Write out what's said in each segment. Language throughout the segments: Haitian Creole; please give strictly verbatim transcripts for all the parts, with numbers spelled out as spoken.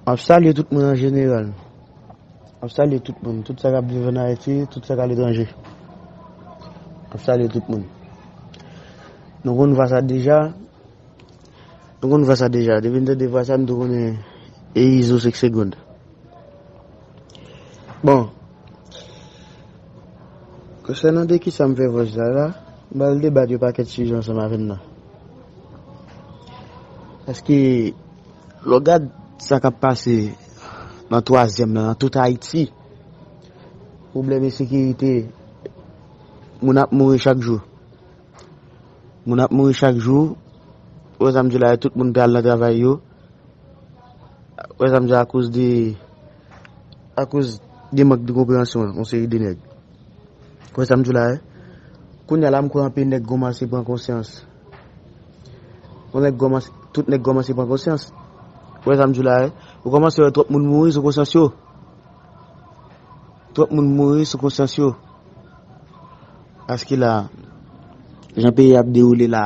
M ap salye tout moun an jeneral. M ap salye tout moun, tout sa k ap viv ann Ayiti, tout sa k aletranje. M ap salye tout moun. Nou konn vwa sa deja. Nou konn vwa sa deja. Depi n tande vwa sa, m tou konnen e Izo senk segonn. Bon, konsènan de kisa m fè vòs la la, m pral debat yon pakèt sijè ansanm avè n nan. Paske, lè w gad sa k ap pase nan twazyèm nan, nan tout Ayiti, pwoblèm ensekirite, moun ap mouri chak jou. Moun ap mouri chak jou. Ou wè sa m di w la, tout moun pe al nan travay yo. Ou wè sa m di w la, akoz de, akoz de mank de konpreyansyon yon seri de nèg. Ou wè sa m di w la, wi. Kounye a la, m kwè anpil nèg kòmanse pran konsyans. Yon nèg kòmanse, tout nèg kòmanse pran konsyans. Ou wè sa m di w la, wi. Ou kòmanse wè twòp moun mouri sou konsyans yo. Twòp moun mouri sou konsyans yo. Paske la, jan peyi a ap dewoule la,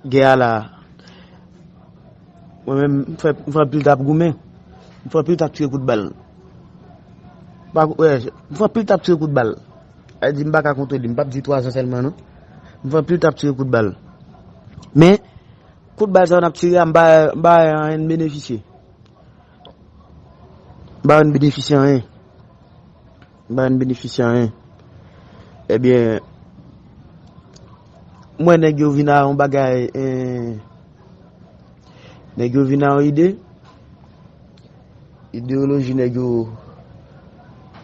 gè a la, mwen menm, m fè, m fè anpil t ap goumen. M fè anpil t ap tire kout bal. Pa, wè, m fè anpil t ap tire kout bal. Sa vle di, m pa ka konte li. M p ap di twa zan sèlman, non. M fè anpil t ap tire kout bal. Men, kout bal sa yo n ap tire a, m pa, m pa wè anyen n benefisye. M pa wè n benefisye anyen. M pa wè n benefisye anyen. Ebyen, m wè nèg yo vin a yon bagay, eh, nèg yo vin a yon ide. Ideyoloji nèg yo,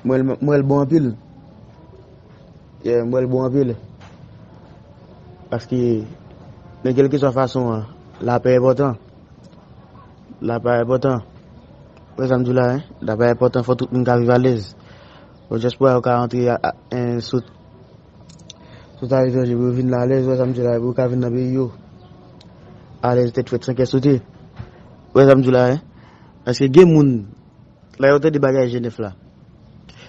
m wè l, m wè l bon anpil. Yeah, m wè l bon anpil. Paske, nan kèlkeswa fason an, lapè enpòtan. Lapè enpòtan. Ou wè sa m di w la, en? Lapè enpòtan, fò tout moun ka viv alèz. Bon, dyaspora yo ka antre a, a, en, sot, sot aletranje pou yo vin la alèz, ou wè sa m di w la, pou yo ka vin nan peyi yo. Alèz, tèt frèt, san kè sote. Ou wè sa m di w la, en? Paske gen moun, lè yo tande bagay Jenèf la,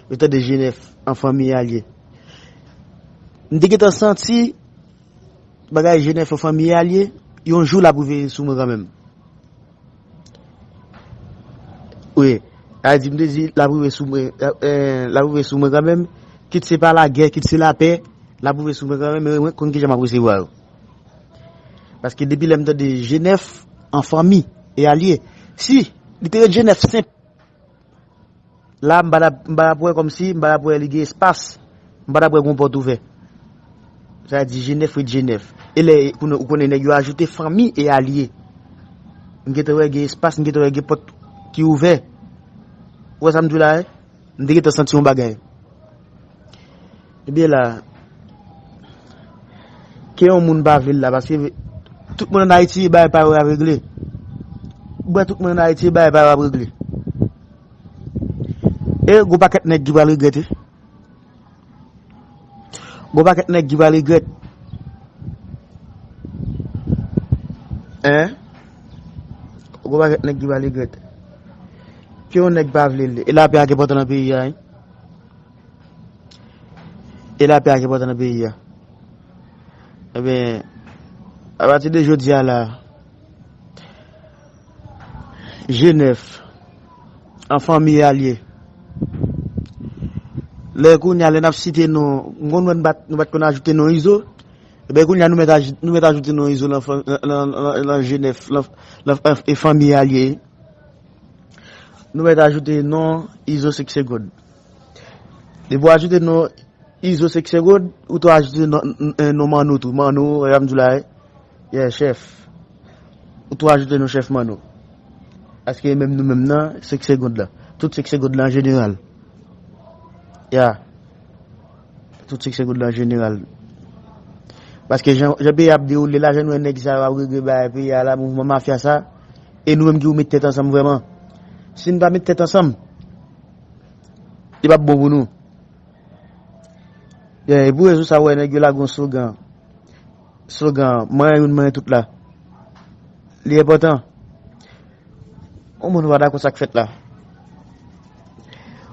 yo tande Jenèf an fanmi a l ye. M te gentan santi bagay Jenèf an fanmi a l ye, yon jou l ap rive sou mwen kanmenm. Wi, sa vle di, m te di, l ap rive sou mwen, eh, l ap rive sou mwen kanmenm, kit se pa lagè, kit se lapè, l ap rive sou mwen kanmenm, men mwen konn kijan m ap resevwa yo. Paske depi lè m tande Jenèf an fanmi e alye, si li te ret Jenèf senp, la, m pa t ap, m pa t ap wè kòmsi, m pa t ap wè li gen espas, m pa t ap wè gen pòt ouvè. Sa vle di Jenèf ret Jenèf. E lè, kounye, ou konnen nèg yo ajoute fanmi e alye. M gentan wè gen espas, m gentan wè gen pòt ki ouvè. Ou wè sa m di w la, en? M te gentan santi yon bagay. Ebyen la, ke yon moun pa vle l la, paske tout moun ann Ayiti, bagay pa yo y ap regle. Ou wè tout moun ann Ayiti, bagay pa yo ap regle. E gon pakèt nèg ki pral regrèt, wi. Gon pakèt nèg ki pral regrèt. Hein? Gon pakèt nèg ki pral regrèt. Ke yon nèg pa vle l. E lapè a ki enpòtan nan peyi a, wi. E lapè a ki enpòtan nan peyi a. Ebyen, apati de jodi a la, Jenèf, an fanmi e alye. Lè kounye a, lè n ap site non, m konn wè nou pa t, nou pa t konn ajoute non Izo. Ebyen, kounye a, nou mèt aj-, nou mèt ajoute non Izo lan fan-, lan, lan, lan, lan Jenèf, lan, lan, e fanmi e alye. Nou mèt ajoute non Izo senk segonn. Depi w ajoute non Izo senk segonn, ou tou ajoute non, n-, n-, non Manno tou. Manno, e sa m di w la, yeah, chèf. Ou tou ajoute non chèf Manno. Paske menm nou menm nan, senk segonn lan. Tout senk segonn lan an jeneral. Yeah. Tout senk segonn lan an jeneral. Paske jan, jan peyi a ap dewoule la, jan nou wè nèg sa yo ap regle bagay peyi a la, mouvman mafya sa, e nou menm ki pou met tèt ansanm vrèman. Si n pa met tèt ansanm, li p ap bon pou nou. Yeah, e pou rezon sa, w wè nèg yo lage yon slogan. Slogan, manyen youn, manyen tout la. Li enpòtan. Yon moun ou pa dakò sa k fèt la.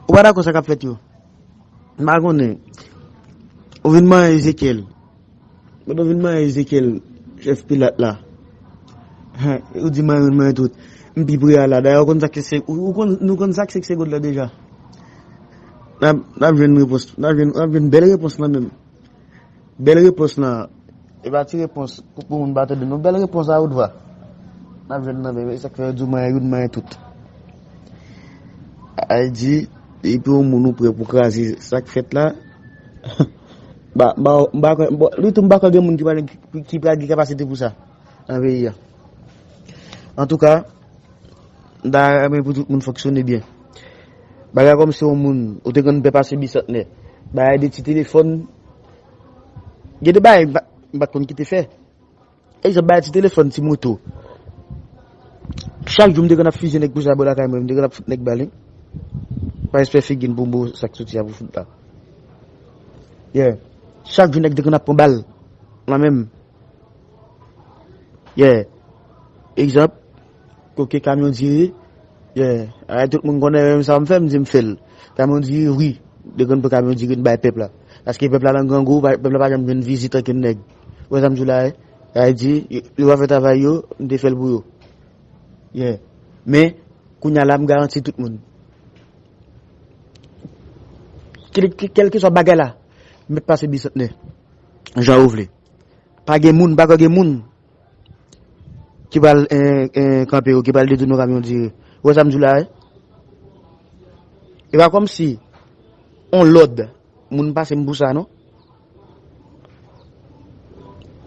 Ou pa dakò sa k ap fèt yo. M pa konnen. Ou vin manyen Ezekyèl. Pandan w vin manyen Ezekyèl, chèf Pilat la. Ou di manyen youn, manyen tout. M pi pre a la. Dayè, ou konn sa k se, ou, ou konn, nou konn sa k se segond lan deja. N ap, n ap jwenn repons, n ap jwenn, n ap jwenn bèl repons lan menm. Bèl repons lan. E pa ti repons pou, pou moun pa tande, non. Bèl repons a wot vwa. N ap jwenn nan menm. E sa k fè yo di w manyen youn, manyen tout. Ay di, depi yon moun ou prè pou kraze sa k fèt la, ba, ba, m pa kwè, bon, li tou m pa kwè gen moun ki pral, ki, ki pral gen kapasite pou sa nan peyi a. Antouka, m ta renmen pou tout moun fonksyone byen. Bagay kòmsi yon moun, ou te konn pè pase bisantnè. Bagay de ti telefòn. Gen de bagay, m pa, m pa t konn kite fè. Egzanp, bagay ti telefòn, ti moto. Chak jou m te konn ap fizye nèg pou sa bò lakay mwen, m te konn ap fout nèg bal, wi. Pa espè figi n pou m bo sa k soti a pou fout la. Yeah. Chak jou nèg te konn ap pran bal nan men m. Yeah. Egzanp, koke kamyon diri. Yeah. Ay, tout moun konnen menm sa m fè, m di m fè l. Kamyon diri, wi. Dekonn pou kamyon diri n bay pèp la. Paske pèp la nan grangou, pa- pèp la pa janm jwenn vizit ankenn nèg. Ou wè sa m di w la, eh? Ay di, yo, yo pa fè travay yo, m te fè l pou yo. Yeah. Men, kounye a la, m garanti tout moun. Kèl- kèl- Kèlkeswa bagay la, mèt pase bisantnè. Jan ou vle. Pa gen moun, pa ka gen moun ki pral, eh, eh, kanpe yo, ki pral detounen yon kamyon diri. Ou wè sa m di w la, eh? E pa kòmsi on lòd moun pase m pou sa, non.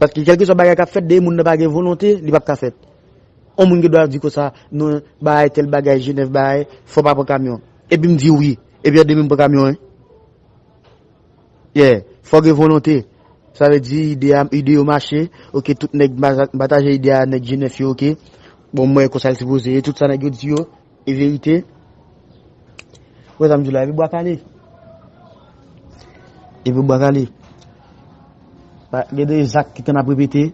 Paske kèlkeswa bagay k ap fèt, depi moun nan pa gen volonte, li p ap ka fèt. On moun gen dwa di konsa, non, bagay, tèl bagay, Jenèf bagay, fò pa pran kamyon. Epi m di wi. Epi an demen m pran kamyon, wi. Yeah, fò gen volonte. Sa vle di ide a, ide yo mache. Oke, tout nèg m pataje ide a, nèg Jenèf yo, oke. Bon, mwen konsa l sipoze ye, tout sa nèg yo di yo, e verite. Wè sa m di w la, epi bwa kale. Epi bwa kale. Pa- Gen de zak ki konn ap repete.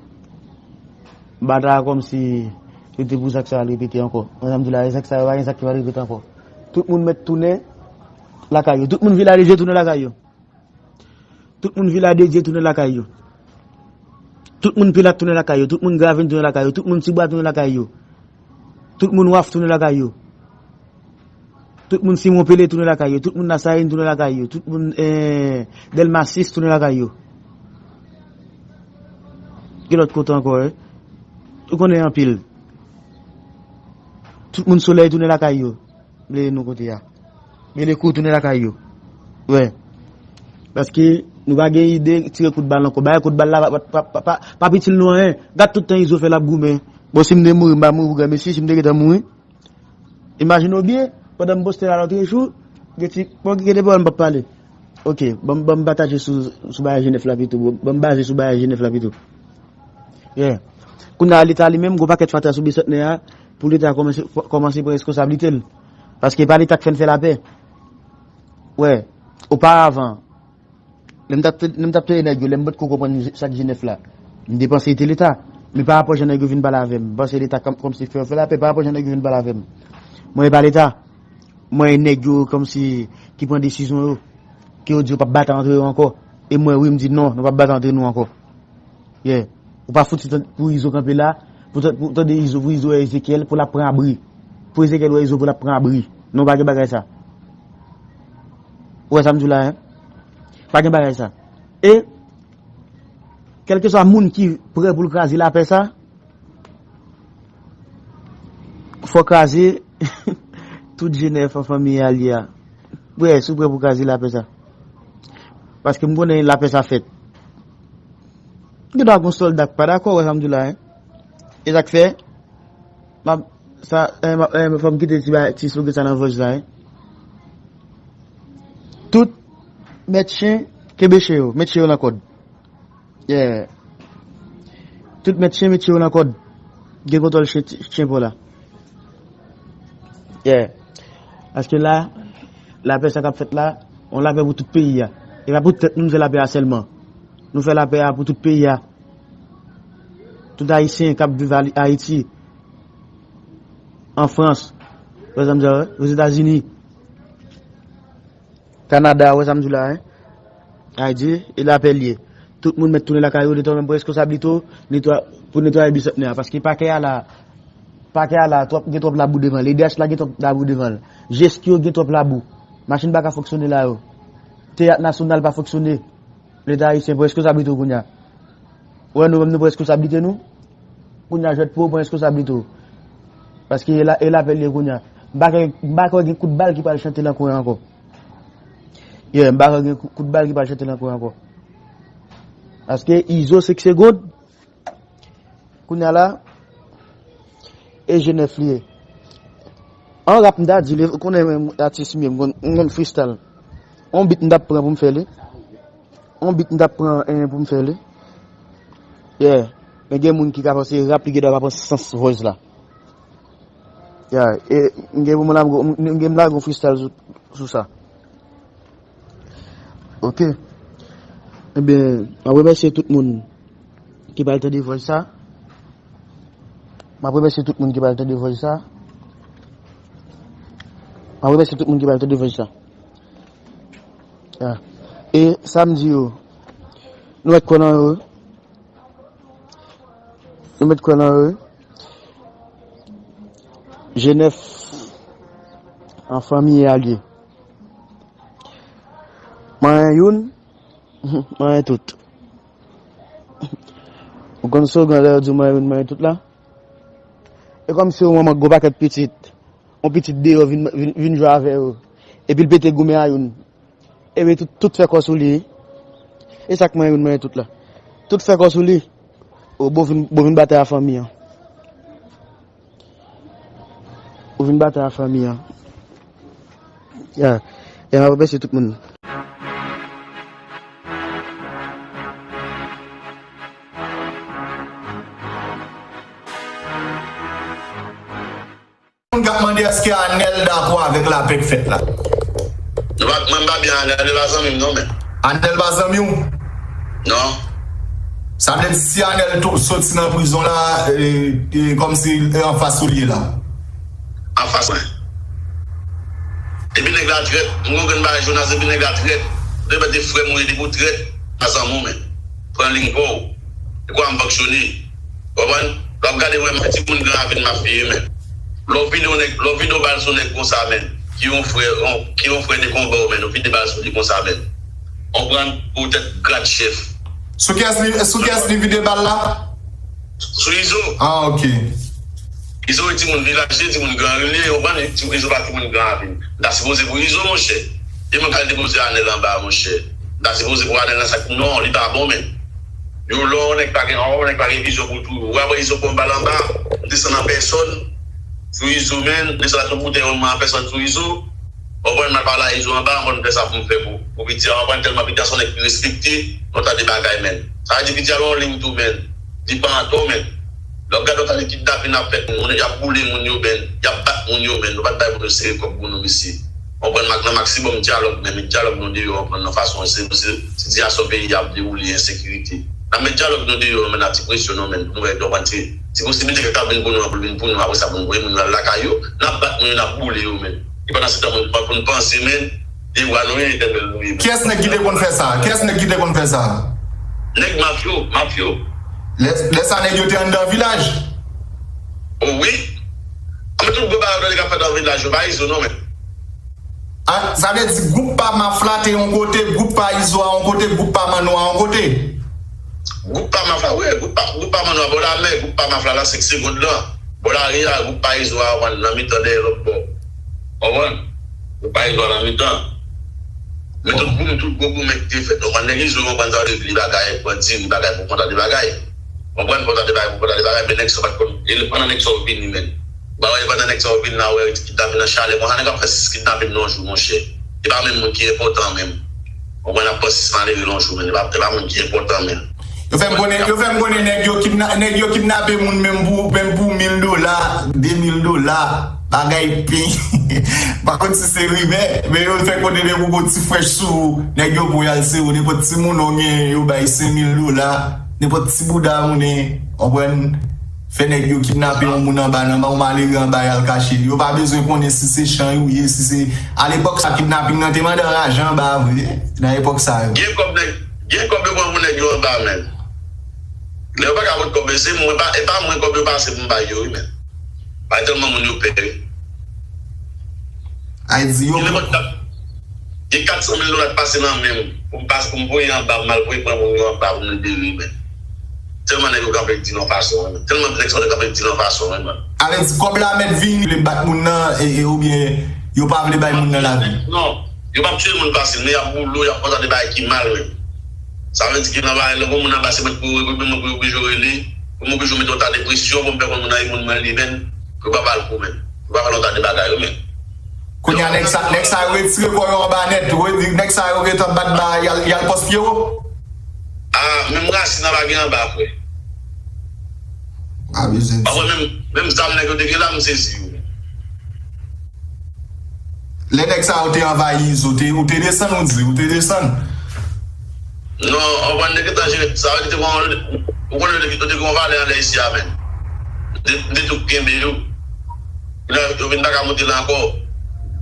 M pa ta kòmsi yo te pou zak sa yo al repete ankò. Wè sa m di w la, zak sa yo, pa gen zak ki pral repete ankò. Tout moun mèt tounen lakay yo. Tout moun Vila de Dye tounen lakay yo. Tout moun Vila de Dye tounen lakay yo. Tout moun Pilat tounen lakay yo. Tout moun Gravin tounen lakay yo. Tout moun Tibwa tounen lakay yo. Tout moun Waf tounen lakay yo. Tout moun Simon Pele tounen lakay yo. Tout moun Lasayin tounen lakay yo. Tout moun, eh, Dèlma sis tounen lakay yo. Ki lòt kote ankò, eh? Ou konnen anpil. Tout moun Solèy tounen lakay yo. Bliye non kote a. Bliye kou tounen lakay yo. Wè. Paske nou pa gen ide tire kout bal ankò. Bay kout bal la pa, pa, pa, pa, pa itil nou anyen. Gad tout tan Izo fè l ap goumen. Bon, si m te mouri, m pa mouri pou granmesi, si m te gentan mouri. Imajine w byen, pandan m poste la lòt jou, gen ti, bon, gen de pawòl m p ap pale. Oke, ban m, ban m pataje sou, sou bagay Jenèf la pito. Ban m baze sou bagay Jenèf la pito. Yeah. Kounye a, Leta li menm, gon pakèt fatra sou Bisantnè a, pou Leta kòmanse, kòmanse pran reskonsablite l. Paske pa Leta k fè n fè lapè. Wè, oparavan, lè m t ap, lè m t ap tande nèg yo, lè m potko konprann sa k Jenèf la, m te panse se te Leta. Men pa rapò jan nèg yo vin pale avè m, m panse Leta kòm, kòmsi fè yo fè lapè, pa rapò jan nèg yo vin pale avè m. Mwen, e pa Leta. Mwen, e nèg yo kòmsi ki pran desizyon yo, ke yo di yo p ap batay antre yo ankò. E mwen, wi, m di non, nou p ap batay antre nou ankò. Yeah. Ou pa fouti tan- pou Izo kanpe la, pou tan- pou tande Izo, pou Izo wè Ezekyèl, pou l ap pran abri. Pou Ezekyèl wè Izo, pou l ap pran abri. Non, pa gen bagay sa. Ou wè sa m di w la, en? Pa gen bagay sa. E, kèlkeswa moun ki prè pou l kraze lapè sa, fò kraze tout Jenèf an fanmi a li a. Prè, si w prè pou kraze lapè sa. Paske m konnen lapè sa fèt. Gen dwa gon sòlda k pa dakò, wè sa m di w la, en. E sa k fè, m ap, sa, en, m ap, en, fò m kite ti ba- ti slogan sa nan vòj la, en. Tout mèt chen, kenbe chen yo, met chen yo nan kòd. Yeah. Tout mèt chen, met chen yo nan kòd. Gen kontwòl chen, chen pa w la. Yeah. Paske la, lapè sa k ap fèt la, yon lapè pou tout peyi a. E pa pou tèt nou, nou fè lapè a sèlman. Nou fè lapè a pou tout peyi a. Tout Ayisyen k ap viv Ali- Ayiti, an Frans, pa egzanp, Ozetazini, Kanada, ou wè sa m di w la, en? Ayiti, e lapè l ye. Tout moun mèt tounen lakay yo, Leta menm pran reskonsablite w, netwa- pou netwaye Bisantnè a. Paske pakè a la, Pakè a la twòp, gen twòp labou devan l. E D H la gen twòp labou devan l. Jeskyo gen twòp labou. Machin pa ka fonksyone la yo. Teyat Nasyonal pa fonksyone. Leta ayisyen pran reskonsablite w kounye a. Ou wè nou menm nou pran reskonsablite nou. Kounye a jwèt pou ou pran reskonsablite w. Paske e la, e lapèl ye kounye a. M pa kwè, m pa kwè gen kout bal ki pral chante nan kwen ankò. Yeah, m pa kwè gen kou-, kout bal ki pral chante nan kwen ankò. Paske Izo senk segonn, kounye a la, e G nèf li ye. An rap m ta di, li, ou konnen menm atis m ye, m konn, m konn freestyle. On beat m t ap pran pou m fè li. On beat m t ap pran, eh, pou m fè li. Yeah. Men gen moun ki ka panse rap li gen dwa pa pran sans voice la. Yeah. E m gen pou m la, m gen m lage yon freestyle sou, sou sa. Ok. Ebyen, m ap remèsye tout moun ki pral tande voice sa. M ap remèsye tout moun ki pral tande voice sa. M ap remèsye tout moun ki pral tande voice sa. Ah. E sa m di yo, nou mèt kwè nan yo. Nou mèt kwè nan yo. G nèf an fanmi e alye. Manyen youn, manyen tout. Ou konn slogan lè yo di manyen youn, manyen tout la? E kòmsi yon manman gwo pakèt pitit, yon pitit deyò vin, vin, vin jwe avè yo. Epi l pete goumen a youn. Epi tout, tout fè kò sou li. E sa k manyen youn, manyen tout la. Tout fè kò sou li. O, bon vin, bon vin batay a fanmi an. Ou vin batay a fanmi an. Ya. Ya, m ap remèsye tout moun. Moun k ap mande èske Anèl dakò avèk lapè k fèt la. Nou pa, mwen m pa byen Anèl, Anèl pa zanmi m non, men. Anèl pa zanmi w? Non. Sa vle di si Anèl tou soti nan prizon la, e, e, kòmsi, e, anfas ou li ye la? Anfas mwen. Epi nèg la trèt, m konprann bagay Jonas, epi nèg la trèt. Depi te frè m ou ye, depi w trèt, pa zanmi w, men. Pran liy pa w. E kòman m fonksyone. Ou konprann? Lè w ap gade, wè, m timoun Gran Ravin m ap feye, men. Lè w vide yon nèg, lè w vide yon bal sou nèg konsa, men, ki yon frè, yon, ki yon frè de konba w, men, ou vide bal sou li konsa, men. Konprann? Poutèt grad chèf. Sou kiyès li, sou kiyès li vide bal la? Sou Izo. Ah, ok. Izo e timoun vilaj li, timoun Gran Ravin li, ou konprann? Ti-, Izo pa timoun Gran Ravin. M ta sipoze pou Izo, monchè. E mwen k al depoze Anèl anba, monchè. M ta sipoze pou Anèl nan sak. Non, li pa bon, men. Yo, lè yon nèg pa gen, yon nèg pa gen vizyon pou tou. Ou apre Izo pran bal anba, m desann an pèsòn sou Izo, men, m desann ak yon boutèy yon mwen an pèsòn sou Izo. Ou konprann, m al pale a Izo anba, m konn fè sa pou m fè pou, pou piti a, ou konprann, tèlman piti a se yon nèg ki respekte, yon ta de bagay, men. Sa vle di piti a gen yon liy tou, men. Li pa an tò, men. Lè w ap gade yon ta de kidnapin ap fèt, moun, y ap boule moun yo, men. Y ap bat moun yo, men. Nou pa t bay moun yo sere kòb pou nou, mesye. Konprann, mak nan maksimòm dyalòg, men met dyalòg nou deyò, konprann, nan fason, se, se, sitiyasyon peyi a ap dewoule, ensekirite. N ap met dyalòg nou deyò, men, n ap ti presyon nou, men, pou nou wè, konprann, se, se posiblite k ap vin pou nou an, pou l vin pou nou, apre sa, pou nou voye moun yo al lakay yo, n ap bat moun yo, n ap boule yo, men. E pandan se tan, moun, pou n panse, men, e wa nou ye, etènèl nou ye, men. Kiyès nèg ki te konn fè sa? Kiyès nèg ki te konn fè sa? Nèg mafyo, mafyo. Lè, lè sa, nèg yo te anndan vilaj? O wi. Anben tout gwo bagay yo tande k ap fèt nan vilaj yo, pa Izo non, men. Ah, sa vle di gwoup pa Maf la te yon kote, gwoup pa Izo a yon kote, gwoup pa Manno a yon kote? Gwoup pa Maf la, wi, gwoup pa, gwoup pa Manno a bò lamè, gwoup pa Maf la nan senk segonn lan, bò lari a, gwoup pa Izo a, konprann, nan mitan dèyè lòt bò. Konprann? Gwoup pa Izo a nan mitan. Men tout goumen, tout gwo goumen ki te fèt, konprann, nèg Izo konprann sa vle di li bagay, pran diri bagay pou konta de bagay. Konprann, konta de bagay pou konta de bagay, men nèg sa pa t konn, e pandan nèg sa yo vini, men. Ba wè, pandan nèg sa yo vin la, wè, kidnapin nan chalè, konsa nèg ap fè sis kidnapin nan yon jou, monchè. E pa menm moun ki enpòtan, menm. Konprann, ap pran sis malere nan yon jou, men. E pa, e pa moun ki enpòtan, men. Yo fè m konnen, yo fè m konnen nèg yo kidna-, nèg yo kidnape moun menm pou, menm pou mil dola, de mil dola, bagay pen. M pa konn si se rimè, men yo fè konnen depi w gon ti frèch sou ou, nèg yo pran y al sere w. Nenpòt timoun ou gen, yo bay senk mil dola, nenpòt ti bouda moun, konprann? Fè nèg yo kidnape yon moun anba, nan yon malere anba, y al kache li. Yo pa bezwen konnen si se Chany ou ye, si se, alepòk sa, kidnaping nan te mande lajan anba vre, nan epòk sa yo. Gen kòb nèg, gen kòb yo pran pou nèg yo anba, men. Lè yo pa ka pot kòb yo, se mwen pa, e pa mwen kòb yo pase pou m bay yo, wi, men. Bay tèlman moun yo pè wi. Ayiti yo. Gen nenpòt kat, gen kat san mil dola k pase nan men m pou m pase, pou m voye anba, pou m al voye pran moun yo anba pou m libere men. Tèlman nèg yo kanpe di nan fason wi men. Tèlman nèg sa yo kanpe di nan fason wi men. Avèdi kòb la mèt vini, vle bat moun nan e, e oubyen yo pa vle bay moun nan lavi. Non, yo p ap tiye moun fasil men y ap boule w, y ap fè w tande bagay ki mal men. Sa vle di ke nan bagay la, pou moun anba se mwen pou, pou mwen pou yo oblije rele, pou mwen oblije mete yon ta de presyon pou m fè konn moun nan e moun mwen li menm, pou yo pa ba l kou menm, pou yo pa fè l yon ta de bagay yo menm. Kounye a nèg sa, nèg sa yo retire kò yo anba nèt, ou di nèg sa yo gentan bat ba y al, y al pòs pye wo. Ah, menm rasin nan pa gen anba frè. Pa bezwen di. Menm, menm zam nèg yo te gen la, m sezi yo. Lè nèg sa yo te anvayi Izo, te, ou te desann, ou di, ou te desann. Non, anvan nèg yo te jere sa, yo te gon, ou konnen yo te gon valè anlè isi a menm. De, de tou kenbe yo. Kounye a, yo vin pa ka monte la ankò.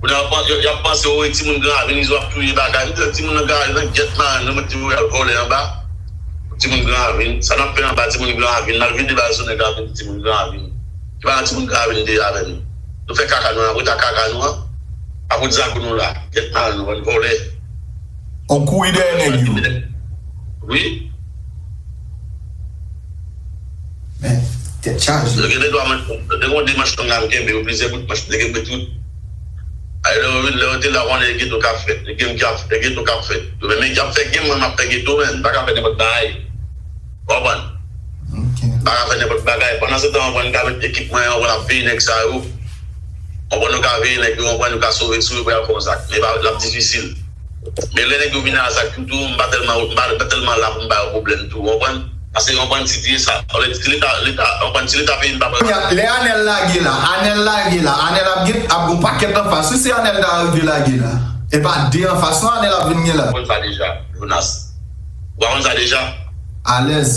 Kounye a, yo, y ap panse, o, e timoun Gran Ravin, Izo ap touye bagay. M di, timoun nan Gran Ravin, nan gyèt marenn, nou mete yo al vòlè anba. Timoun Gran Ravin, sa n ap fè anba timoun Gran Ravin, n al vide bal sou nèg Ravin, timoun Gran Ravin. Ki pa nan timoun Gran Ravin te avè nou. Nou fè kaka nou an, nou ret ak kaka nou an. Apre zago nou la, gyèt marenn nou, bann vòlè. On kouri dèyè nèg yo. Wi. Men, tèt chaje. Yo gen de dwa mwen, yo gen de manch tong la m kenbe, yo plizyè bout manch, m te kenbe tout. Ay, lè yo vin, lè yo te la, konnen e geto k ap fèt, e gen k ap, e geto k ap fèt. Yo menm, men y ap fè gen, mwen, m ap fè geto, men, m pa ka fè nenpòt bagay. Ou konprann? Ok. M pa ka fè nenpòt bagay. Pandan se tan, ou konprann, m ka met ekip mwen, ou konprann, ap veye nèg sa yo. Ou konprann, nou ka veye nèg yo, ou konprann, nou ka sove sou yo pou y al fè yon zak. Men pa, l ap difisil. Men lè nèg yo vin a zak tou, tou, m pa tèlman, m pa, m pa tèlman la pou m ba yo pwoblèm tou, ou konprann? Paske, ou konprann, si te sa, si leta, leta, ou konprann, si leta peyi m pa pran. Lè Anèl lage la, Anèl lage la, Anèl ap gen, ap gon pakèt anfas. Wi, se Anèl ta rive lage la. E pa de anfas, non, Anèl ap vin gen la. Ou konn sa deja, Jonas. Ou pa konn sa deja? Alèz.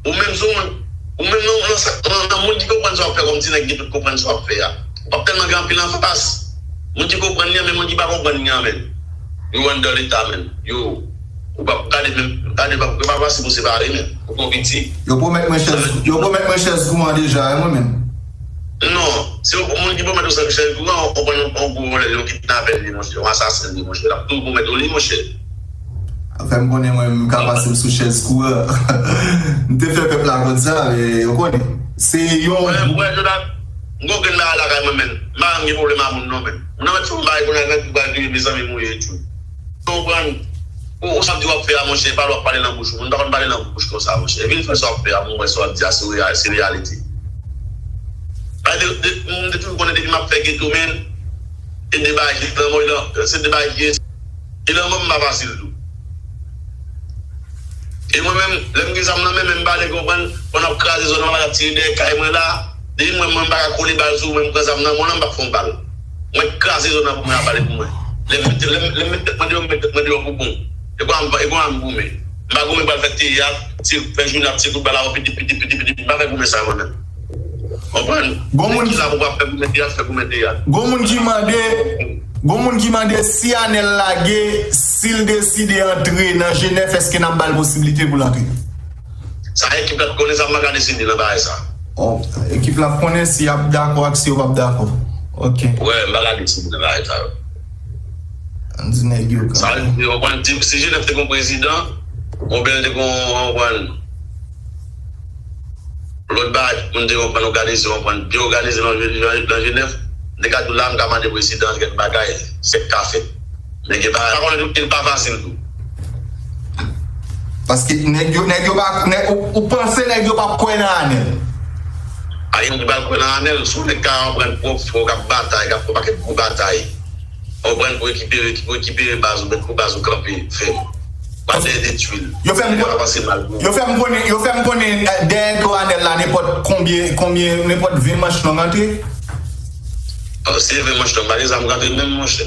Ou menm sou moun, ou menm nan, nan, nan, nan moun ki konprann sa w ap fè kòm ti nèg ki tout konprann sa w ap fè a. Ou p ap tèlman gen anpil anfas. Moun ki konprann li an, men moun ki pa konprann li an, men. Yo anndan leta, men. Yo, ou p ap gade menm, gade, yo pa, yo pa pase pou separe, men. Ou konn piti. Yo pwomèt mwen chèz, yo pwomèt mwen chèz kouran deja, wi, mwen menm. Non, se yon moun ki pwomèt ou chèz kouran, ou pran yon, yon gwo vòlè, yon kidnapè li, monchè, yon asasen li, monchè. L ap tou pwomèt ou li, monchè. Fè m konnen mwen, m ka pase m sou chèz kouran. M te fè pèp la konn sa, men ou konnen. Se yon. Mwen, mwen, Jonathan, m gon grenn bagay lakay mwen, men. M pa janm gen pwoblèm a moun, non, men. Moun nan mèt fè yon bagay kounye a, nèg ki pral touye, mezanmi, mouye, tchou. Ou konprann? Ou, ou sa w di w ap fè a, monchè, pa lè w ap pale nan bouch ou. Moun pa konn pale nan bouch konsa, monchè. Vin fè sa w ap fè a, pou m wè sa w ap di a, se real-, se reyalite. Bay de, de, m te toujou konnen depi m ap fè geto, men, e de bagay ki lanmò, e lan-, se de bagay ki, e lanmò m pa fasil tou. E mwen menm, lè m gen zam nan men, men m pa vle konprann, pandan w ap kraze zòn nan, w ap tire dèyè kay mwen la, depi mwen, mwen m pa ka kole bal sou mwen, m pran zam nan men w la, m p ap fè yon bal. Mwen kraze zòn nan pou mwen a pale pou mwen. Lè m mete, lè m, lè m mete tèt mwen deyò, m mete tèt mwen deyò pou bon. E kwa m, e kwa m goumen. M pa goumen pral fè teyat, se fè jounen ap tire kout bal avè w, piti, piti, piti, piti, m pa fè goumen sa mwen menm. Konprann? Gon moun ki la pou ap fè goumen teyat, fè goumen teyat. Gon moun ki mande, gon moun ki mande si Anèl lage, si l deside antre nan G nèf, èske n ap ba l posiblite pou l antre? Sa ekip la t konnen sa, m pa ka deside nan bagay sa. Oh, ekip la ap konnen si y ap dakò ak si yo p ap dakò. Ok. Wè, m pa ka deside nan bagay sa yo. Ann di nèg yo kanmenm. Sa vle di, w konprann, si G nèf te gon prezidan, oubyen l te gon, w konprann, lòt bagay, moun te konprann òganize, w konprann, byen òganize nan, nan, nan G nèf, m te ka di w la, m ka mande prezidan kèk bagay, sa k ka fèt. Men gen bagay, pa konnen tout, li pa fasil tou. Paske nèg yo, nèg yo pa, nèg, ou, ou panse nèg yo p ap kwè nan Anèl? A, gen moun ki pral kwè nan Anèl, si w nèg ka konprann pwòp frè w k ap batay, k ap fè yon pakèt gwo batay. Konprann pou rekipere, pou rekipere baz ou, mèt pou baz ou kanpe fèm. Pa dèyè detwi l. Yo fè m konnen, yo fè m konnen, yo fè m konnen, eh, dèyè do Anèl la, nenpòt konbyen, konbyen, nenpòt ven manch long antre. Ah, se ven manch long, pa gen zam k antre menm, monchè.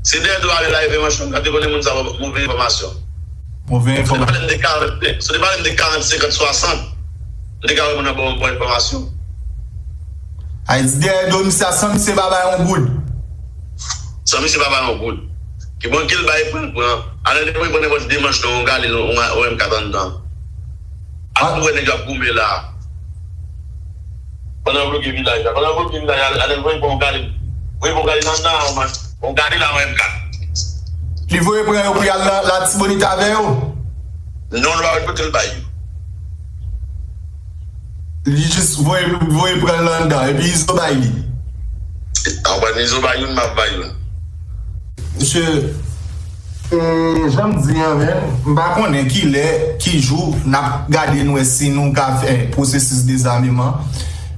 Se dèyè do Anèl la, e ven manch long k antre, konnen moun sa move enfòmasyon. Move enfòmasyon. Si w te pale m de karant, si w te pale m de karant, senkant, swasant, m te ka wè moun nan ba w bon enfòmasyon. Ay di dèyè do misye a san misye pa bay yon goud. San misye pa bay yon goud. Ki bon ke l bay pou l pran. Anèl depi l pran nenpòt de manch nan yon gade yon, yon M kat anndan. Ap wè nèg yo ap goumen la. Pandan yo bloke vilaj la. Pandan yo bloke vilaj la, Anèl voye pran yon gade. Voye pran yon gade nan nan, yon gade la, yon M kat. Li voye pran yo pou y al nan Latibonit avè yo? Non, nou pa wè kote l bay yo. Li jis voye, voye pran l anndan, epi Izo bay li. Anpwen Izo bay youn, m ap bay youn. Mesye, e, jan m di an, men, m pa konnen kilè, ki jou n ap gade n wè si nou ka fè pwosesis dezameman.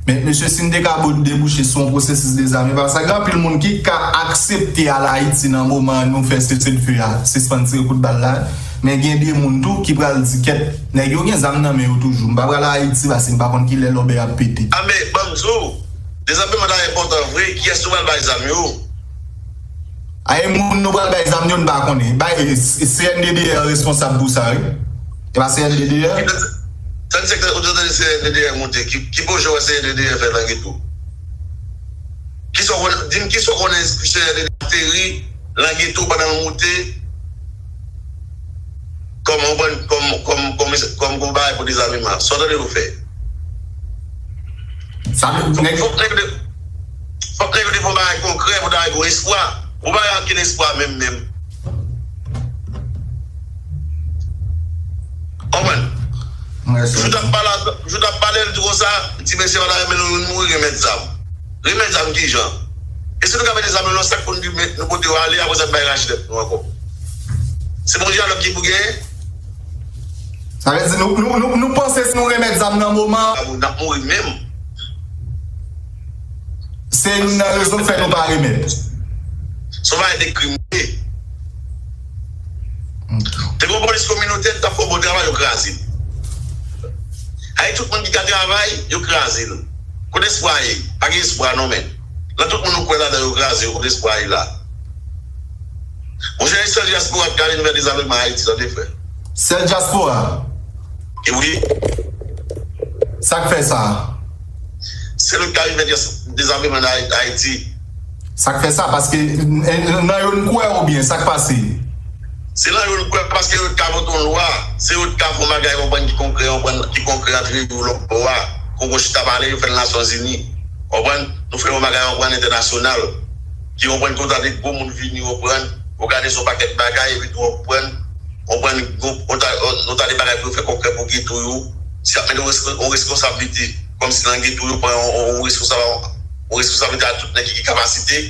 Men, mesye, si n te ka bo-, debouche sou yon pwosesis dezameman, paske gen anpil moun ki ka aksepte al Ayiti nan moman nou fè seselfe a, sispann tire kout bal la. Men gen de moun tou ki pral di, kèt, nèg yo gen zam nan men yo toujou. M pa pral Ayiti paske m pa konn kilè lòbèy ap pete. A, men, ban m di w, dezameman ta enpòtan vre, kiyès nou pral bay zam yo? A, e moun nou pral bay zam yo, n pa konnen. Bay, e, C N D D L responsab pou sa, wi. E pa C N D D L? Tann sektè, ou te tande C N D D L monte. Ki, ki pwojè w wè C N D D L fè nan geto? Kisa w konnen, di m kisa w konnen C N D D L ateri nan geto pandan l moute? Kòm, kòm, kòm, kòm, kòm, kòm, kòm bagay pou dezameman. Sa w tande yo fè? Sa, nèg, fòk nèg yo te, fòk nèg yo te fè yon bagay konkrè pou ta gen yon espwa. Ou pa gen ankenn espwa menm, menm. Konprann? Mwen, jou t ap pale, jou t ap pale, l di konsa, ti mesye pa ta renmen nou youn mouri, remèt zam. Remèt zam kijan? E si nou ka mete zam yo nan sak pou nou di, men, nou pote yo ale, apre sa, n bay rache tèt nou ankò. Se bon dyalòg ki pou genyen? Sa vle di, nou, nou, nou, nou panse si nou remèt zam nan moman, n ap mouri menm. Se youn nan rezon k fè nou pa remèt. Se yon bagay de krim li ye. Ok. Te gen yon polis kominotè ki t ap fè yon bon travay, yo kraze l. Ay, tout moun ki ka travay, yo kraze l. Kote espwa ye? Pa gen espwa non, men. Nan tout moun nou kwè ladan yo kraze yo, kote espwa ye la? Monchè, e sèl dyaspora ki ka vin fè dezameman Ayiti, tande, frè. Sèl dyaspora? E wi. Sa k fè sa? Se nou ki ka vin fè dez-, dezameman nan Ay-, Ayiti. Sa k fè sa? Paske, eh, nan yo n kwè oubyen sa k pase? Se nan yo n kwè paske yo t ka vote yon lwa, se yo t ka fè yon bagay, konprann, ki konkrè, konprann, ki konkrè antre yo lòt bò a. Kongo chita pale, yo fè l Nasyonzini. Konprann? Nou fè yon bagay, konprann, entènasyonal. Ki, konprann, kontan de gwo moun vini, konprann, òganize yon pakèt bagay, epi tou, konprann, konprann, yon, yon ta-, yon ta de bagay pou yo fè konkrè pou geto yo. Si y ap mete yon resko-, yon reskonsablite, kòmsi nan geto yo pran yon, yon, yon reskonsa-, yon reskonsablite a tout nèg ki gen kapasite.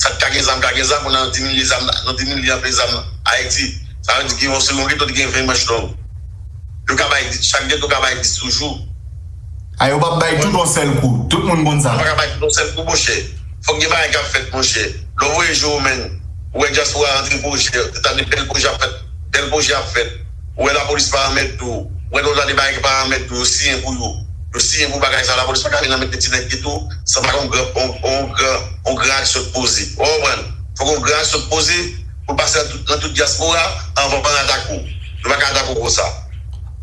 Sa k ka gen zam, ka gen zam, pou nan di milye zam, nan di milye anpe zam Ayiti. Sa vle di gen yon, se yon geto ki gen ven manch long. Yo ka bay dis, chak geto ka bay dis toujou. A, yo p ap bay tout yon sèl kou. Tout moun konn sa. Yo pa ka bay tout yon sèl kou, monchè. Fòk gen bagay k ap fèt, monchè. Lè w voye je w, men, ou wè dyaspora antre pwojè, ou tande bèl pwojè ap fèt, bèl pwojè ap fèt. Ou wè lapolis pa anmède tou. Ou wè lòt de bagay ki pa anmède tou, yo siyen pou yo. Yo siyen pou bagay sa, lapolis pa ka vin anmède ti nèg geto san pa gen yon gran, yon, yon gran, yon gran aksyon k poze. Ou konprann? Fòk yon gran aksyon k poze pou l pase nan tout, nan tout dyaspora anvan yo atake w. Yo pa ka atake w konsa.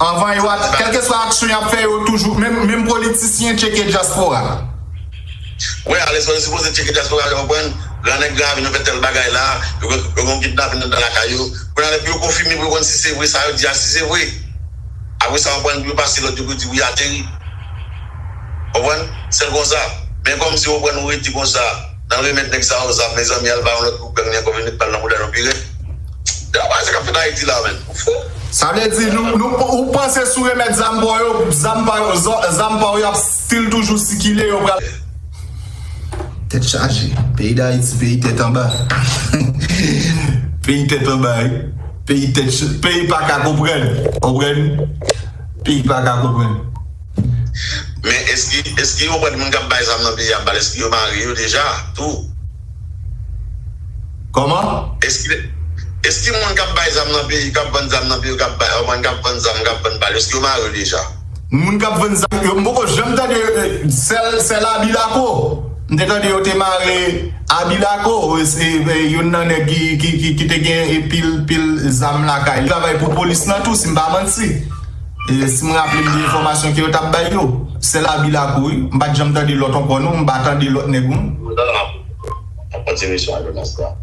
Anvan yo at-, kèlkeswa aksyon y ap fè, yo toujou, menm, menm politisyen tcheke dyaspora. Wè, alèz yo sipoze tcheke dyaspora, yo konprann, gran nèg, gran avyon fè tèl bagay la, yo, yo gen kidnaping anndan lakay yo. Kounye a, lè pou yo konfime, pou yo konn si se vre, sa yo di a, si se vre. Apre sa, yo konprann, pou yo pase lòd yo, pou yo di wi, ateri. Konprann? Sèl konsa. Men kòmsi, konprann, ou rete konsa, nan remèt nèg sa yo zam, mezanmi, al ba yon lòt group gang li ankò, vin met bal nan bouda nou pi rèd. Gade bagay sa k ap fèt Ayiti la, menn. Ou fou? Sa vle di, nou, nou, ou panse si w remèt zam pa w yo, zam pa yo, zò-, zam pa w yo ap still toujou sikile, yo pral. Tèt chaje. Peyi Dayiti, peyi tèt anba. Peyi tèt anba, wi. Peyi tèt ch-, peyi pa ka konprann. Konprann? Peyi pa ka konprann. Men èske, èske yo konprann moun k ap bay zam nan peyi a bal, èske yo mare yo deja tou? Kòman? Èske, èske moun k ap bay zam nan peyi, k ap vann zam nan peyi, k ap bay, konprann, k ap vann zam, k ap vann bal, èske yo mare yo deja? Moun k ap vann zam yo, m poko janm tande, eh, sèl, sèl Abilako. M te tande yo te mare Abilako, eh, eh, youn nan nèg ki, ki, ki, ki te gen, eh, pil, pil zam lakay li. Travay pou polis lan tou, si m pa manti. E si m raple m de enfòmasyon ke yo t ap bay yo, sèl Abilako, wi. M pa t janm tande lòt ankò, non. M pa tande lòt nèg, non. Mwen tande ap, ap kontinye sou Adonas la.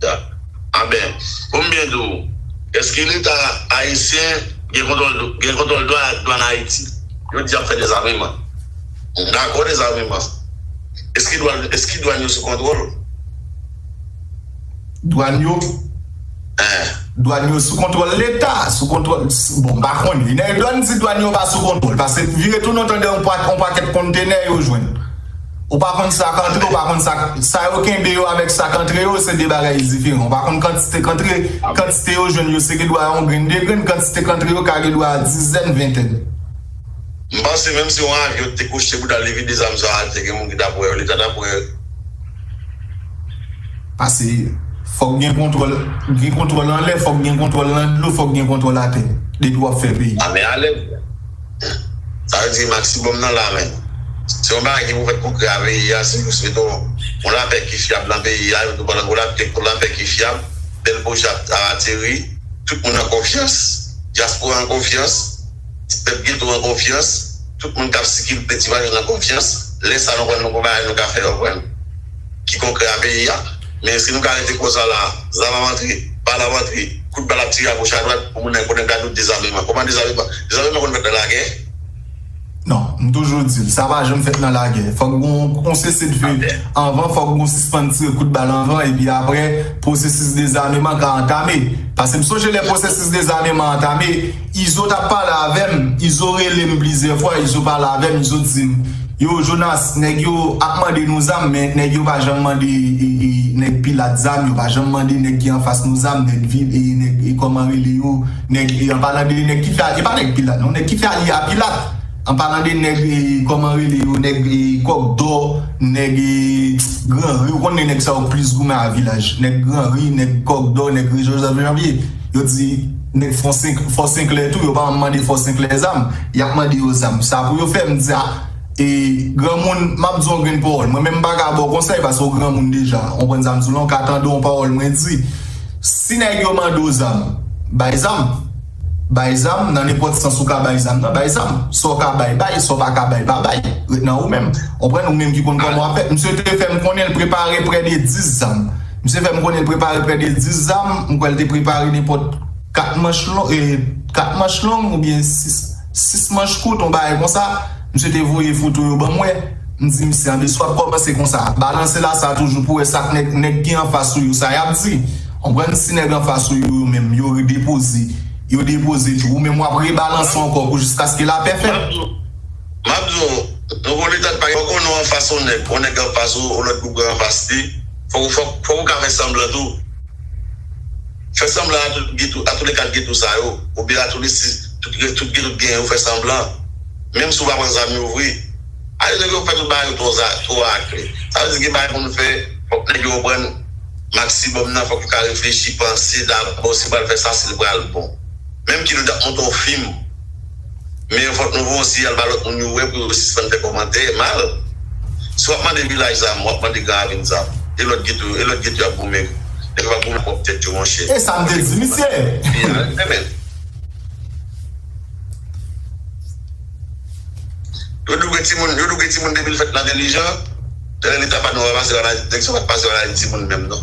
Ya. A ben, pou m byen di w, èske Leta ayisyen gen kontwòl, gen kontwòl dwa-, dwàn Ayiti? Yo di y ap fè dezameman. M dakò dezameman. Èske dwàn, èske dwàn yo sou kontwòl? Dwàn yo? Eh. Dwàn yo sou kontwòl Leta, sou kontwòl, bon, m pa konnen. Nèg dwàn di dwàn yo pa sou kontwòl, paske vire tounen w tande yon pa-, yon pakèt kontenè yo jwenn. Ou pa konn sa k antre, ou pa konn sa, sa yo kenbe yo avèk sa k antre yo, se de bagay diferan. Ou pa konn kantite k antre, kantite yo jwenn yo, se gen dwa yon grenn, de grenn, kantite k antre yo ka gen dwa dizèn, ventèn. M panse menm si yon avyon te kouche pou ta leve de zam sa a, te gen moun ki t ap wè yo, Leta t ap wè yo. Paske fòk gen kontwòl, gen kontwòl anlè, fòk gen kontwòl nan dlo, fòk gen kontwòl atè. Depi w ap fè peyi. A men alèz. Sa vle di maksimòm nan la men. Se yon bagay ki pou fèt konkrè a peyi a, se jis meton yon lapè ki fyab nan peyi a, meton pandan yon lapè, yon lapè ki fyab, bèl pwojè ap ateri, tout moun an konfyans, dyaspora an konfyans, pèp geto an konfyans, tout moun k ap sikile ti vajan an konfyans, lè sa nou konn nou gon bagay nou ka fè, w konprann? Ki konkrè a peyi a. Men si nou ka rete konsa la, zam ap antre, bal ap antre, kout bal ap tire agoch adwat, pou moun nan konnen gade dezameman. Kòman dezameman? Dezameman konn fèt nan lagè? Non, m toujou di l, sa pa janm fèt nan lagè. Fòk gon, gon sese dife. Anvan, fòk gon sispann tire kout bal anvan, epi apre, pwosesis dezameman ka antame. Paske m sonje lè pwosesis dezameman antame, Izo t ap pale avè m, Izo rele m plizyè fwa, Izo pale avè m, Izo di m, yo, Jonas, nèg yo ap mande nou zam, men nèg yo pa janm mande e, e, nèg Pilat zam, yo pa janm mande nèg ki anfas nou zam, nèg, vi- e, nèg e, kòman rele yo, nèg e, an palan de nèg ki fè, e pa nèg Pilat, non, nèg ki fè alye a Pilat. An palan de nèg, e, kòman rele yo, nèg, e, Kòkdò, nèg, e, Granri, ou konn nèg sa yo plis goumen a vilaj. Nèg Granri, nèg Kòkdò, nèg Joseph Janvier. Yo di, nèg Fò Senk-, Fò Senklè tou, yo pa mande Fò Senklè zam. Y ap mande yo zam. Sa pou yo fè, m di, a, e, granmoun, m ap di yon grenn pawòl. Mwen menm m pa ka ba w konsèy, paske w granmoun deja. Ou konprann sa m di w lan, w ka tande yon pawòl mwen di. Si nèg yo mande w zam, bay zam. Bay zam, nan nenpòt sans ou ka bay zam nan, bay zam. Sa w ka bay, bay, sa w pa ka bay, pa bay. Ret nan ou menm. Ou konprann, ou menm ki konn kòman w ap fè. Misye te fè m konnen l prepare prè de dis zam. Misye fè m konnen l prepare prè de dis zam, m kwè l te prepare nenpòt kat manch long, e, kat manch long oubyen sis, sis manch kout, yon bagay konsa. Misye te voye foto yo ban mwen. M di misye, anben, si w ap kòmanse konsa, balanse la sa toujou pou wè sa k nèg, nèg ki anfas ou yo, sa y ap di. Ou konprann, si nèg anfas ou yo, yo menm, yo redepoze, yo depoze tou, ou menm w ap rebalanse ankò pou jiskaske lapè fèt. M ap di w, nou gon leta pa gen, ou konnen w anfas yon nèg, yon nèg anfas ou, yon lòt boug anfas li, fòk, fòk, fòk ou ka fè sanblan tou. Fè sanblan a tout geto, a tout le kat geto sa yo, oubyen a tout le sis, tout, tout geto k genyen yo fè sanblan. Menm si w pa pran zam yo vre. Ale nèg yo fè tout bagay yo twò za-, twò akle. Sa vle di gen bagay pou nou fè, fòk nèg yo konprann maksimòm nan, fòk yo ka reflechi, panse dabò si pral fè sa, si l pral bon. Menm ki nou t ap monte yon fim, men fòk nou voye yon siyal ba lòt moun yo wè pou yo sispann fè kòmantè mal. Si w ap mande vilaj zam, w ap mande Gran Ravin zam. E lòt geto, e lòt geto y ap goumen. Nèg yo p ap goumen pwòp tèt yo, monchè. E sa m te di misye. Pi a, men. Yo di w gen timoun, yo di w gen timoun depi l fèt l entèlijan. Lè leta pa nou pa pase ann Ayiti, nèg sa pa t pase ann Ayiti moun menm non.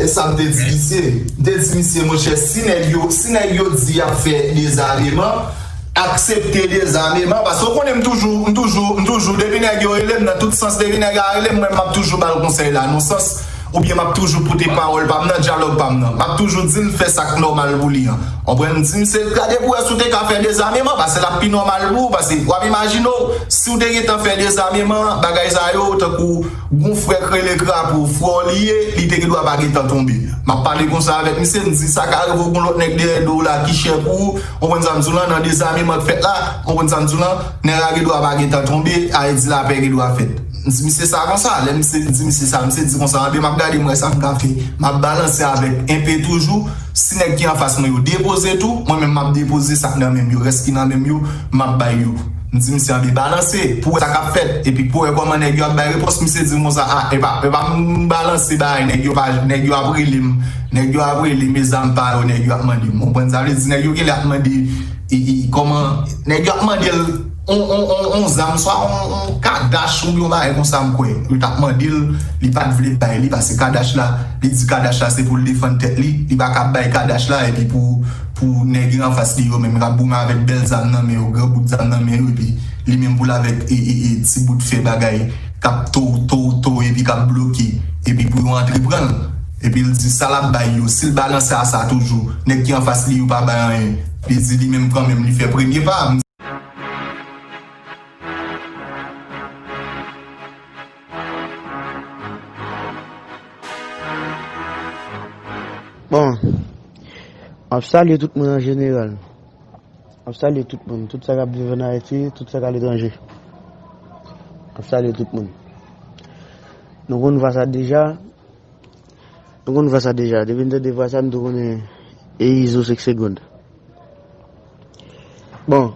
E sa m te di misye. M te di misye, monchè, si nèg yo, si nèg yo di y ap fè dezameman, aksepte dezameman, paske w konnen m toujou, m toujou, m toujou, depi nèg yo rele m nan tout sans, depi nèg la rele m, mwen m ap toujou ba l konsèy la, nan sans, oubyen m ap toujou pote pawòl pa m nan, dyalòg pa m nan. M ap toujou di l fè sa k nòmal pou li an. Konprann? M di misye, gade pou wè si w te ka fè dezameman, paske l ap pi nòmal pou ou, paske w ap imajine w, si w te gentan fè dezameman, bagay sa yo, tankou gon frè k rele Krapo, frè w li ye, li te gen dwa pa gentan tonbe. M ap pale konsa avèk misye, m di sa ka rive w gon lòt nèg dèyè do w la ki chè pou ou, konprann sa m di w lan, nan dezameman k fèt la, konprann sa m di w lan, nèg la gen dwa pa gentan tonbe, a vle di lapè gen dwa fèt. M di misye sa konsa, lè misye di misye sa, misye di konsa, anben m ap gade m wè sa m ka fè. M ap balanse avèk enpe toujou, si nèg ki anfas mwen yo depoze tou, mwen menm m ap depoze sa k nan men m yo, rès ki nan men m yo, m ap bay yo. M di misye anben balanse, pou wè sa k ap fèt, epi pou wè kòman nèg yo ap bay repons, misye di m konsa, a, e pa, e pa m balanse bagay, nèg yo pa, nèg yo ap rele m, nèg yo ap rele m, e zam pa yo, nèg yo ap mande m. Ou konprann sa vle di, nèg yo genlè ap mande, e, e, kòman, nèg yo ap mande l, on, on, on, on zam, swa on, on kadach oubyen yon bagay konsa m kwè. Yo t ap mande l, li pa t vle bay li, paske kadach la, li di kadach la se pou l defann tèt li, li pa ka bay kadach la, epi pou, pou nèg yo anfas li yo menm k ap goumen avèk bèl zam nan men yo, gran bout zam nan men yo, epi li menm pou l avèk e, e, e, ti bout fè bagay k ap tow, tow, tow, epi k ap bloke, epi pou yo antre pran l. Epi l di sa l ap bay yo, si l balanse a sa toujou, nèg ki anfas li yo pa bay anyen. Li di li menm kanmenm, li fè premye pa. Bon, m ap salye tout moun an jeneral. M ap salye tout moun, tout sa k ap viv ann Ayiti, tout sa k aletranje. M ap salye tout moun. Nou konn vwa sa deja. Nou konn vwa sa deja. Depi n tande vwa sa, n tou konnen e Izo senk segonn. Bon,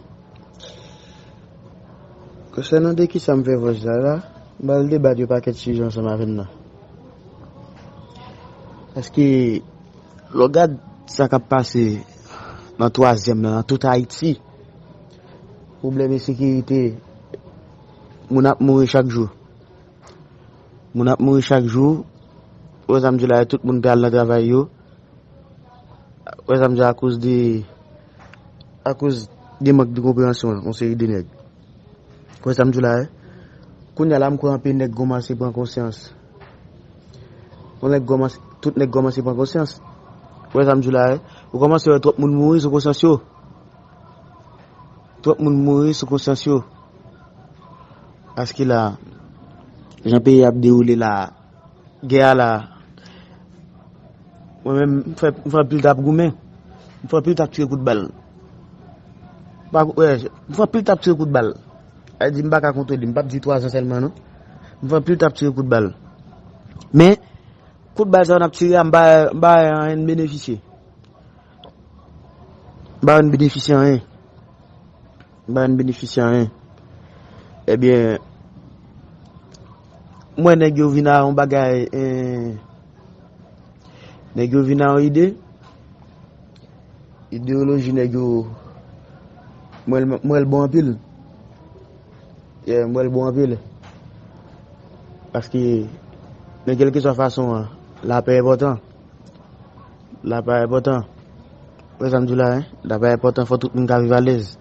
konsènan de kisa m fè vòs la la, m pral debat yon pakèt sijè ansanm avè n nan. Paske, lè w gad sa k ap pase nan twazyèm nan, nan tout Ayiti, pwoblèm ensekirite, moun ap mouri chak jou. Moun ap mouri chak jou. Ou wè sa m di w la, tout moun pe al nan travay yo. Ou wè sa m di w la, akoz de, akoz de mank de konpreyansyon yon seri de nèg. Ou wè sa m di w la, wi. Kounye a la, m kwè anpil nèg kòmanse pran konsyans. Yon nèg kòmanse, tout nèg kòmanse pran konsyans. Ou wè sa m di w la, wi. Ou kòmanse wè twòp moun mouri sou konsyans yo. Twòp moun mouri sou konsyans yo. Paske la, jan peyi a ap dewoule la, gè a la, mwen menm, m fè, m fè anpil t ap goumen. M fè anpil t ap tire kout bal. Pa, wè, m fè anpil t ap tire kout bal. Sa vle di, m pa ka kontwole, m p ap di twazan sèlman, non. M fè anpil t ap tire kout bal. Men, kout bal sa yo n ap tire a, m pa, m pa wè anyen m benefisye. M pa wè n benefisye anyen. M pa wè n benefisye anyen. Ebyen, m wè nèg yo vin a yon bagay, eh, nèg yo vin a yon ide. Ideyoloji nèg yo, m wè l, m wè l bon anpil. Yeah, m wè l bon anpil. Paske, nan kèlkeswa fason an, lapè enpòtan. Lapè enpòtan. Ou wè sa m di w la, en? Lapè enpòtan, fò tout moun ka viv alèz.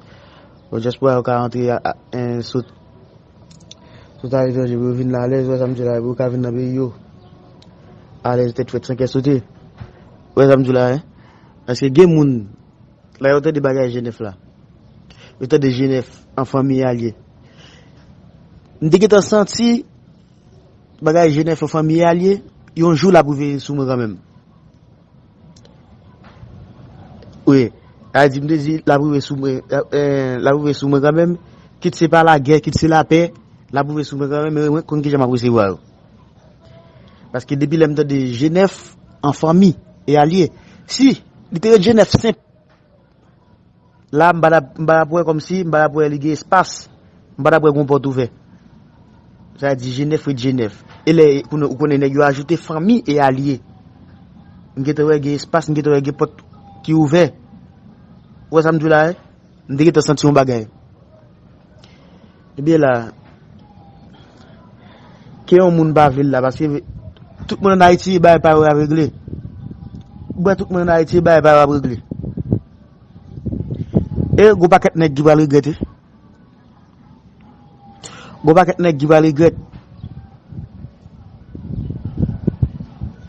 Fò dyaspora yo ka rantre a, a, en, sot, sot aletranje pou yo vin la alèz, ou wè sa m di w la, pou yo ka vin nan peyi yo. Alèz tèt frèt san kè sote. Ou wè sa m di w la, en? Paske gen moun, lè yo tande bagay Jenèf la, yo tande Jenèf an fanmi alye. M te gentan santi bagay Jenèf an fanmi alye, yon jou l ap rive sou mwen kanmenm. Wi, sa vle di, m te di, l ap rive sou mwen, eh, l ap rive sou mwen kanmenm, kit se pa lagè, kit se lapè, l ap rive sou mwen kanmenm, men mwen konn kijan m ap resevwa yo. Paske depi lè m tande Jenèf an fanmi e alye, si li te ret Jenèf senp, la, m pa t ap, m pa t ap wè kòmsi, m pa t ap wè li gen espas, m pa t ap wè gen yon pòt ouvè. Sa vle di Jenèf ret Jenèf. E lè, pou nou, ou konnen nèg yo ajoute fanmi e alye. M gentan wè gen espas, m gentan wè gen pòt ki ouvè. Ou wè sa m di w la, en? M te gentan santi yon bagay. Ebyen la, ke yon moun pa vle l la, paske tout moun ann Ayiti, bagay pa yo ap regle. Ou wè tout moun ann Ayiti, bagay pa yo ap regle. E gon pakèt nèg ki pral regrèt, wi. Gon pakèt nèg ki pral regrèt.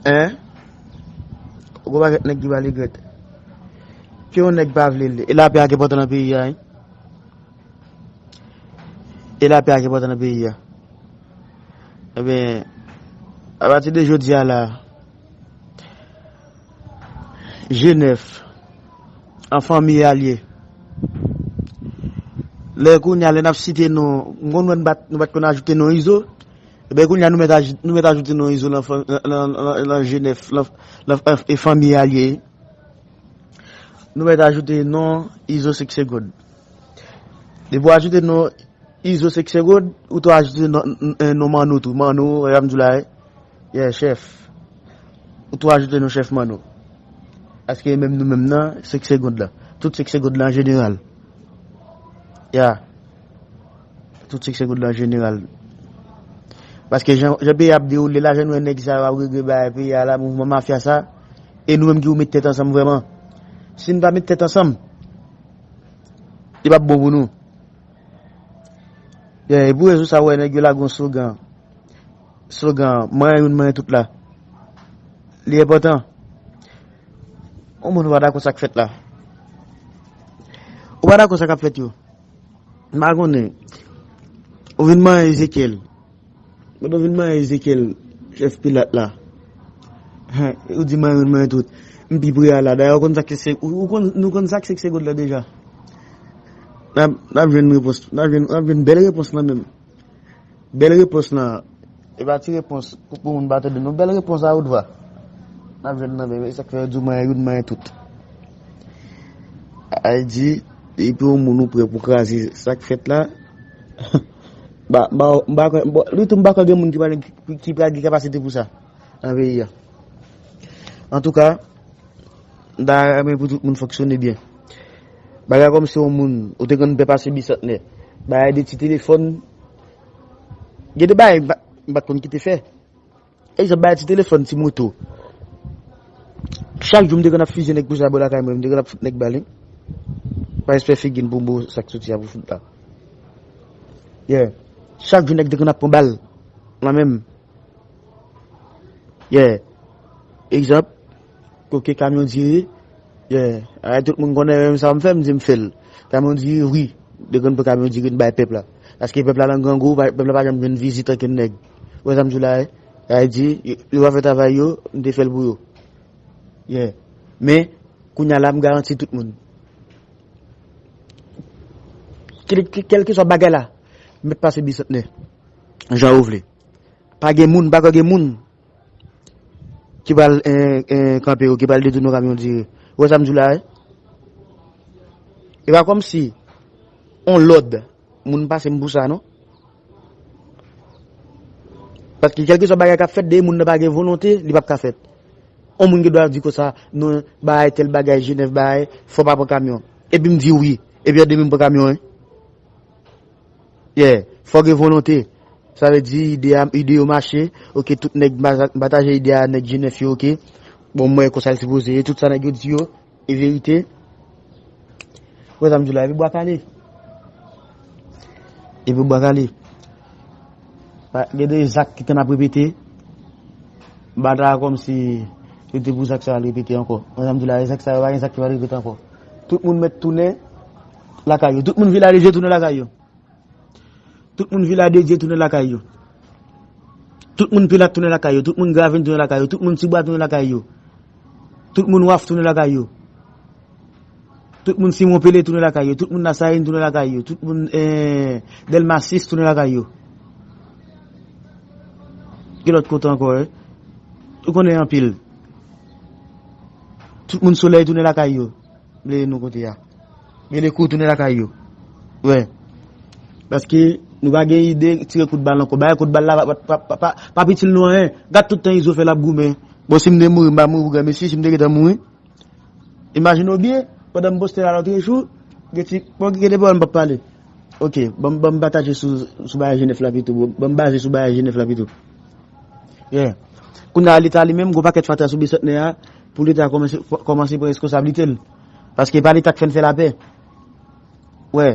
Hein? Gon pakèt nèg ki pral regrèt. Ke yon nèg pa vle l. E lapè a ki enpòtan nan peyi a, wi. E lapè a ki enpòtan nan peyi a. Ebyen, apati de jodi a la, Jenèf, an fanmi e alye. Lè kounye a, lè n ap site non, m konn wè nou pa t, nou pa t konn ajoute non Izo. Ebyen, kounye a, nou mèt aj-, nou mèt ajoute non Izo lan, lan, lan, lan Jenèf, lan, lan, e fanmi e alye. Nou mèt ajoute non Izo senk segonn. Depi w ajoute non Izo senk segonn, ou tou ajoute non, n-, n-, non Manno tou. Manno, e sa m di w la, wi. Yeah, chèf. Ou tou ajoute non chèf Manno. Paske menm nou menm nan, senk segonn lan. Tout senk segonn lan an jeneral. Yeah. Tout senk segonn lan an jeneral. Paske jan, jan peyi a ap dewoule la, jan nou wè nèg sa yo ap regle bagay peyi a la, mouvman mafya sa, e nou menm ki pou met tèt ansanm vrèman. Si n pa met tèt ansanm, li p ap bon pou nou. Yeah, e pou rezon sa, w wè nèg yo lage yon slogan. Slogan, manyen youn, manyen tout la. Li enpòtan. Yon moun ou pa dakò sa k fèt la. Ou pa dakò sa k ap fèt yo. M pa konnen. Ou vin manyen Ezekyèl. Pandan w vin manyen Ezekyèl, chèf Pilat la. Hen, ou di manyen youn, manyen tout. M pi pre a la. Dayè, ou konn sa k se, ou, ou konn, nou konn sa k se, se God la deja. N ap, n ap jwenn repons, n ap jwenn, n ap jwenn bèl repons lan menm. Bèl repons lan. E pa ti repons pou, pou moun pa tande. Non, bèl repons a wotvwa. N ap jwenn nan menm. E sa k fè yo di w manyen youn, manyen tout. Ay di, depi yon moun ou prè pou kraze sa k fèt la, ba, ba, m pa kwè, bon, li tou m pa kwè gen moun ki pral, ki, ki pral gen kapasite pou sa nan peyi a. Antouka, m ta renmen pou tout moun fonksyone byen. Bagay kòmsi yon moun, ou te konn pè pase bisantnè. Bagay de ti telefòn. Gen de bagay m pa, m pa t konn ki te fè. Egzanp, bay ti telefòn, ti moto. Chak jou m te konn ap fizye nèg pou sa bò lakay mwen, m te konn ap fout nèg bal, wi. Pa espè figi n pou m bo sa k soti a pou fout la. Yeah. Chak jou nèg te konn ap pran bal nan men m. Yeah. Egzanp, koke kamyon dire, yeah. Ay, tout moun konnen menm sa m fè, m di m fè l. Kamyon dire, wi. Te konn pran kamyon dire n bay pèp la. Paske pèp la nan grangou, pèp la pa janm jwenn vizit ankenn nèg. Ou wè sa m di w la, wi? Sa vle di, yo, yo pa fè travay yo, m te fè l pou yo. Yeah. Men, kounye a la, m garanti tout moun. Kèl, kèlkeswa bagay la, mèt pase bisantnè. Jan ou vle. Pa gen moun, pa ka gen moun ki pral, eh, eh, kanpe yo, ki pral detounen yon kamyon dire. Ou wè sa m di w la, wi? E pa kòmsi, on lòd, moun pase m pou sa, non. Paske kèlkeswa bagay k ap fèt, depi moun nan pa gen volonte, li p ap ka fèt. On moun gen dwa di konsa, non, bagay, tèl bagay, Jenèf bagay, fò pa pran kamyon. Epi m di wi. Epi an demen m pran kamyon, wi. Yeah, fò gen volonte. Sa vle di ide a, ide yo mache. Oke, tout nèg, m pa, m pataje ide a nèg Jenèf yo, oke. Bon, mwen konsa l sipoze ye. Tout sa nèg yo di yo, e verite. Ou wè sa m di w la, epi bwa kale. Epi bwa kale. Pa, gen de zak ki konn ap repete. M pa ta kòmsi se te pou zak sa yo al repete ankò. Ou wè sa m di w la, e zak sa yo, pa gen zak ki pral repete ankò. Tout moun mèt tounen lakay yo. Tout moun Vilaj de Dye tounen lakay yo. Tout moun Vilaj de Dye tounen lakay yo. Tout moun Pilat tounen lakay yo. Tout moun Gravin tounen lakay yo. Tout moun Tibwa tounen lakay yo. Tout moun Waf tounen lakay yo. Tout moun Simon Pele tounen lakay yo. Tout moun Lasayin tounen lakay yo. Tout moun, eh, Dèlma sis tounen lakay yo. Ki lòt kote ankò, eh? Ou konnen anpil. Tout moun Solèy tounen lakay yo. Bliye nou kote a. Bliye kou tounen lakay yo. Wè. Paske nou pa gen ide tire kout bal ankò. Bay kout bal la pa, pa, pa, pa, pa, pa itil nou anyen. Gad tout tan Izo fè l ap goumen. Bon, si m te mouri, m pa mouri pou granmesi, si m te gentan mouri. Imajine w byen, pandan m poste la lòt jou, gen ti, bon, gen de pawòl m p ap pale. Oke, ban m, ban m pataje sou, sou bagay Jenèf la pito. Ban m baze sou bagay Jenèf la pito. Yeah. Kounye a, Leta li menm, gon pakèt fatra sou bisantnè a, pou Leta kòmanse, kòmanse pran reskonsablite l. Paske pa Leta k fè n fè lapè. Wè,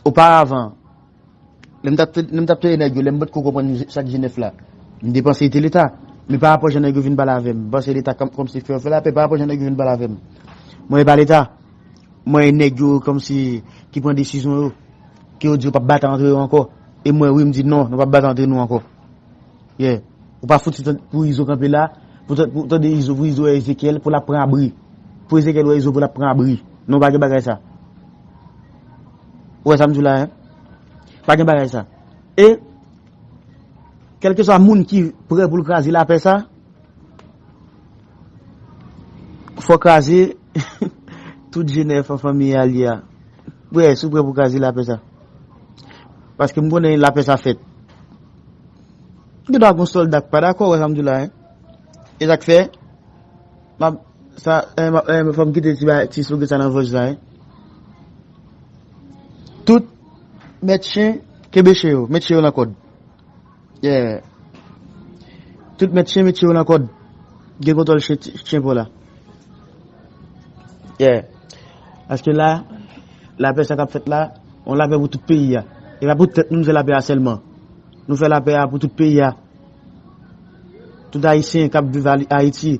oparavan, lè m t ap, lè m t ap touye nèg yo, lè m potko konprann sa k Jenèf la, m te panse se te Leta. Men pa rapò jan nèg yo vin pale avè m, m panse Leta kòm, kòmsi fè yo fè lapè, pa rapò jan nèg yo vin pale avè m. Mwen e pa Leta. Mwen e nèg yo kòmsi ki pran desizyon yo, ke yo di yo p ap batay antre yo ankò. E mwen, wi, m di non, nou p ap batay antre nou ankò. Yeah. Ou pa fouti tan-, pou Izo kanpe la, pou tan-, pou tande Izo, pou Izo wè Ezekyèl, pou l ap pran abri. Pou Ezekyèl wè Izo, pou l ap pran abri. Non, pa gen bagay sa. Ou wè sa m di w la, en? Pa gen bagay sa. E, kèlkeswa moun ki prè pou l kraze lapè sa, fò kraze tout Jenèf an fanmi a li a. Prè, si w prè pou kraze lapè sa. Paske m konnen lapè sa fèt. Gen dwa gon sòlda k pa dakò, wè sa m di w la, en. E sa k fè, m ap, sa, en, m ap, en, fò m kite ti ba-, ti slogan sa nan vòj la, en. Tout mèt chen, kenbe chen yo, met chen yo nan kòd. Yeah. Tout mèt chen, met chen yo nan kòd. Gen kontwòl chen, chen pa w la. Yeah. Paske la, lapè sa k ap fèt la, yon lapè pou tout peyi a. E pa pou tèt nou, nou fè lapè a sèlman. Nou fè lapè a pou tout peyi a. Tout Ayisyen k ap viv Ayiti,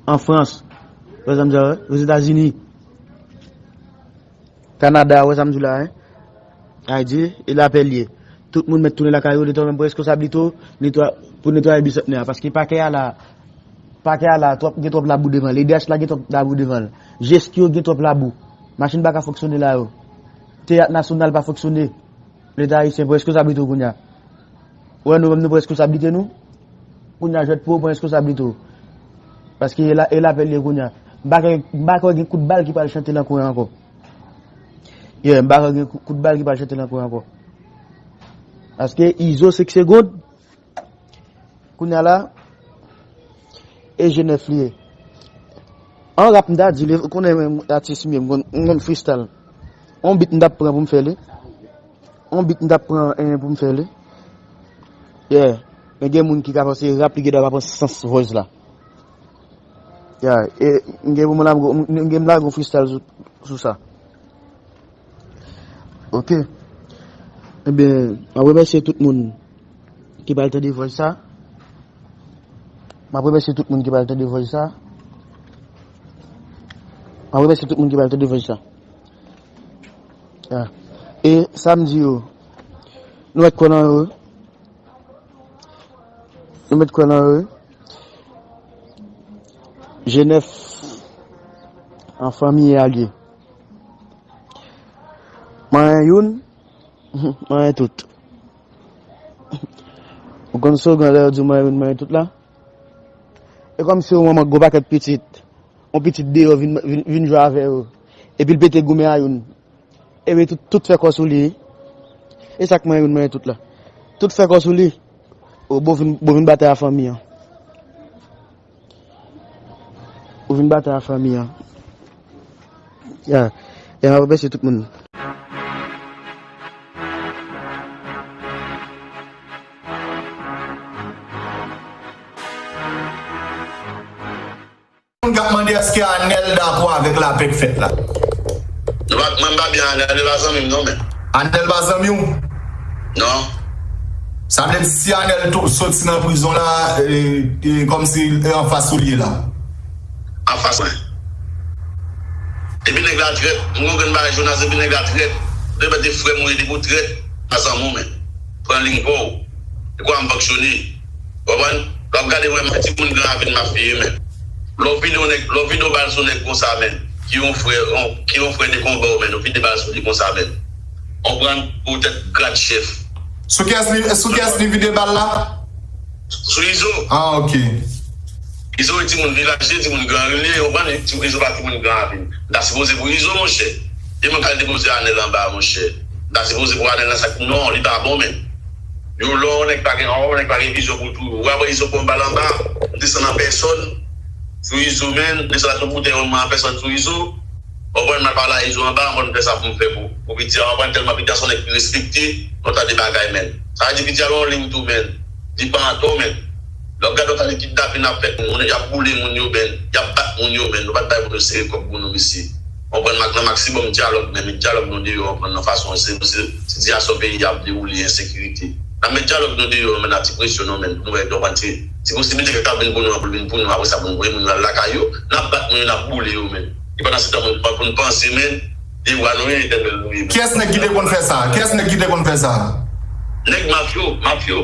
an Frans, wè sa m di a, Ozetazini, Kanada, wè sa m di la, hein? Ayiti, e lapè l ye. Tout moun mèt tounen lakay yo, leta menm pran reskonsablite w, netwa-, pou netwaye bisantnè a. Paske pakè a la, pakè a la, twòp, gen twòp labou devan l. E D H la gen twòp labou devan l. Jeskyo gen twòp labou. Machin pa ka fonksyone la yo. Teyat nasyonal pa fonksyone. Leta ayisyen pran reskonsablite w kounye a. Ou wè nou menm nou pran reskonsablite nou? Kounye a jwèt pou ou pran reskonsablite w. Paske e la, e lapè l ye kounye a. M pa kwè, m pa kwè gen kout bal ki pral chante nan kwen ankò. Yeah, m pa kwè gen kou-, kout bal ki pral chante nan kwen ankò. Paske Izo senk segonn, kounye a la, e G nèf li ye. An rap m ta di li, ou konnen mwen atis m ye, m konn, m konn freestyle. On beat m t ap pran pou m fè li. On beat m t ap pran, eh, pou m fè li. Yeah. Men gen moun ki ka panse rap li gen dwa pa pran sans voice la. Yeah. E m gen pou m lage, m gen m lage yon freestyle sou, sou sa. Ok. Ebyen, m ap remèsye tout moun ki pral tande voice sa. M ap remèsye tout moun ki pral tande voice sa. M ap remèsye tout moun ki pral tande voice sa. Ah. E sa m di yo, nou mèt kwè nan yo. Nou mèt kwè nan yo. G nèf an fanmi e alye. Manyen youn, manyen tout. Ou konn slogan lè yo di manyen youn, manyen tout la? E kòmsi yon manman gwo pakèt pitit, yon pitit deyò vin, vin, vin jwe avè yo. Epi l pete goumen a youn. Epi tout, tout fè kò sou li. E sa k manyen youn, manyen tout la. Tout fè kò sou li. O, bon vin, bon vin batay a fanmi an. Ou vin batay a fanmi an. Ya. Ya, m ap remèsye tout moun. Moun k ap mande èske Anèl dakò avèk lapè k fèt la. Nou pa, mwen m pa byen Anèl, Anèl pa zanmi m non, men. Anèl pa zanmi w? Non. Sa vle di si Anèl tou soti nan prizon la, e, e, kòmsi e anfas ou l ye la? Anfas mwen. Depi nèg la trèt, m konprann bagay Jonas, depi nèg la trèt, depi de frè m ou ye, depi w trèt, pa zanmi w, men. Pran liy pa w. E kwa m fonksyone. Konprann? Lè w ap gade mwen, m timoun Gran Ravin m ap viv, men. Lè w vide yon nèg, lè w vide yon bal sou nèg konsa, men, ki yon frè, yon, ki yon frè de konba w, men, ou vide bal sou li konsa, men. Konprann? Poutèt grad chèf. Sou kiyès li, sou kiyès li vide bal la? Sou Izo. Ah, ok. Izo e timoun vilaj li, timoun Gran Ravin li, konprann? Izo pa timoun Gran Ravin. M ta sipoze pou Izo, monchè. E mwen k al depoze Anèl anba, monchè. M ta sipoze pou Anèl nan sak. Non, li pa bon, men. Yo, lè yon nèg pa gen, yon nèg pa gen vizyon pou tou. Ou apre Izo pran bal anba, m desann an pèsòn sou Izo, men, desann ak yon boutèy yon mwen an pèsòn sou Izo. Ou konprann, m al pale a Izo anba, m konn fè sa pou m fè pou, pou piti a, ou konprann, tèlman piti a se yon nèg ki respekte, yon tan de bagay, men. Sa vle di piti a gen yon liy tou, men. Li pa atò, men. Lè w ap gade yon tan de kidnapin ap fèt, moun, y ap boule moun yo, men. Y ap bat moun yo, men. Nou pa t bay moun yo sere kòb pou nou, mesye. Konprann, mak-, nan maksimòm dyalòg, men, men dyalòg nou deyò, konprann, nan fason, se, se, sitiyasyon peyi a ap dewoule, ensekirite. N ap met dyalòg nou deyò, men, n ap ti presyon nou, men, pou nou wè, konprann, se, se posiblite ke k ap vin pou nou an, pou l vin pou nou, apre sa, pou nou voye moun yo al lakay yo, n ap bat moun yo, n ap boule yo, men. E pandan se tan, moun, pou nou panse, men, devwa nou ye, etènèl nou ye, men. Kiyès nèg ki te konn fè sa? Kiyès nèg ki te konn fè sa? Nèg mafyo, mafyo.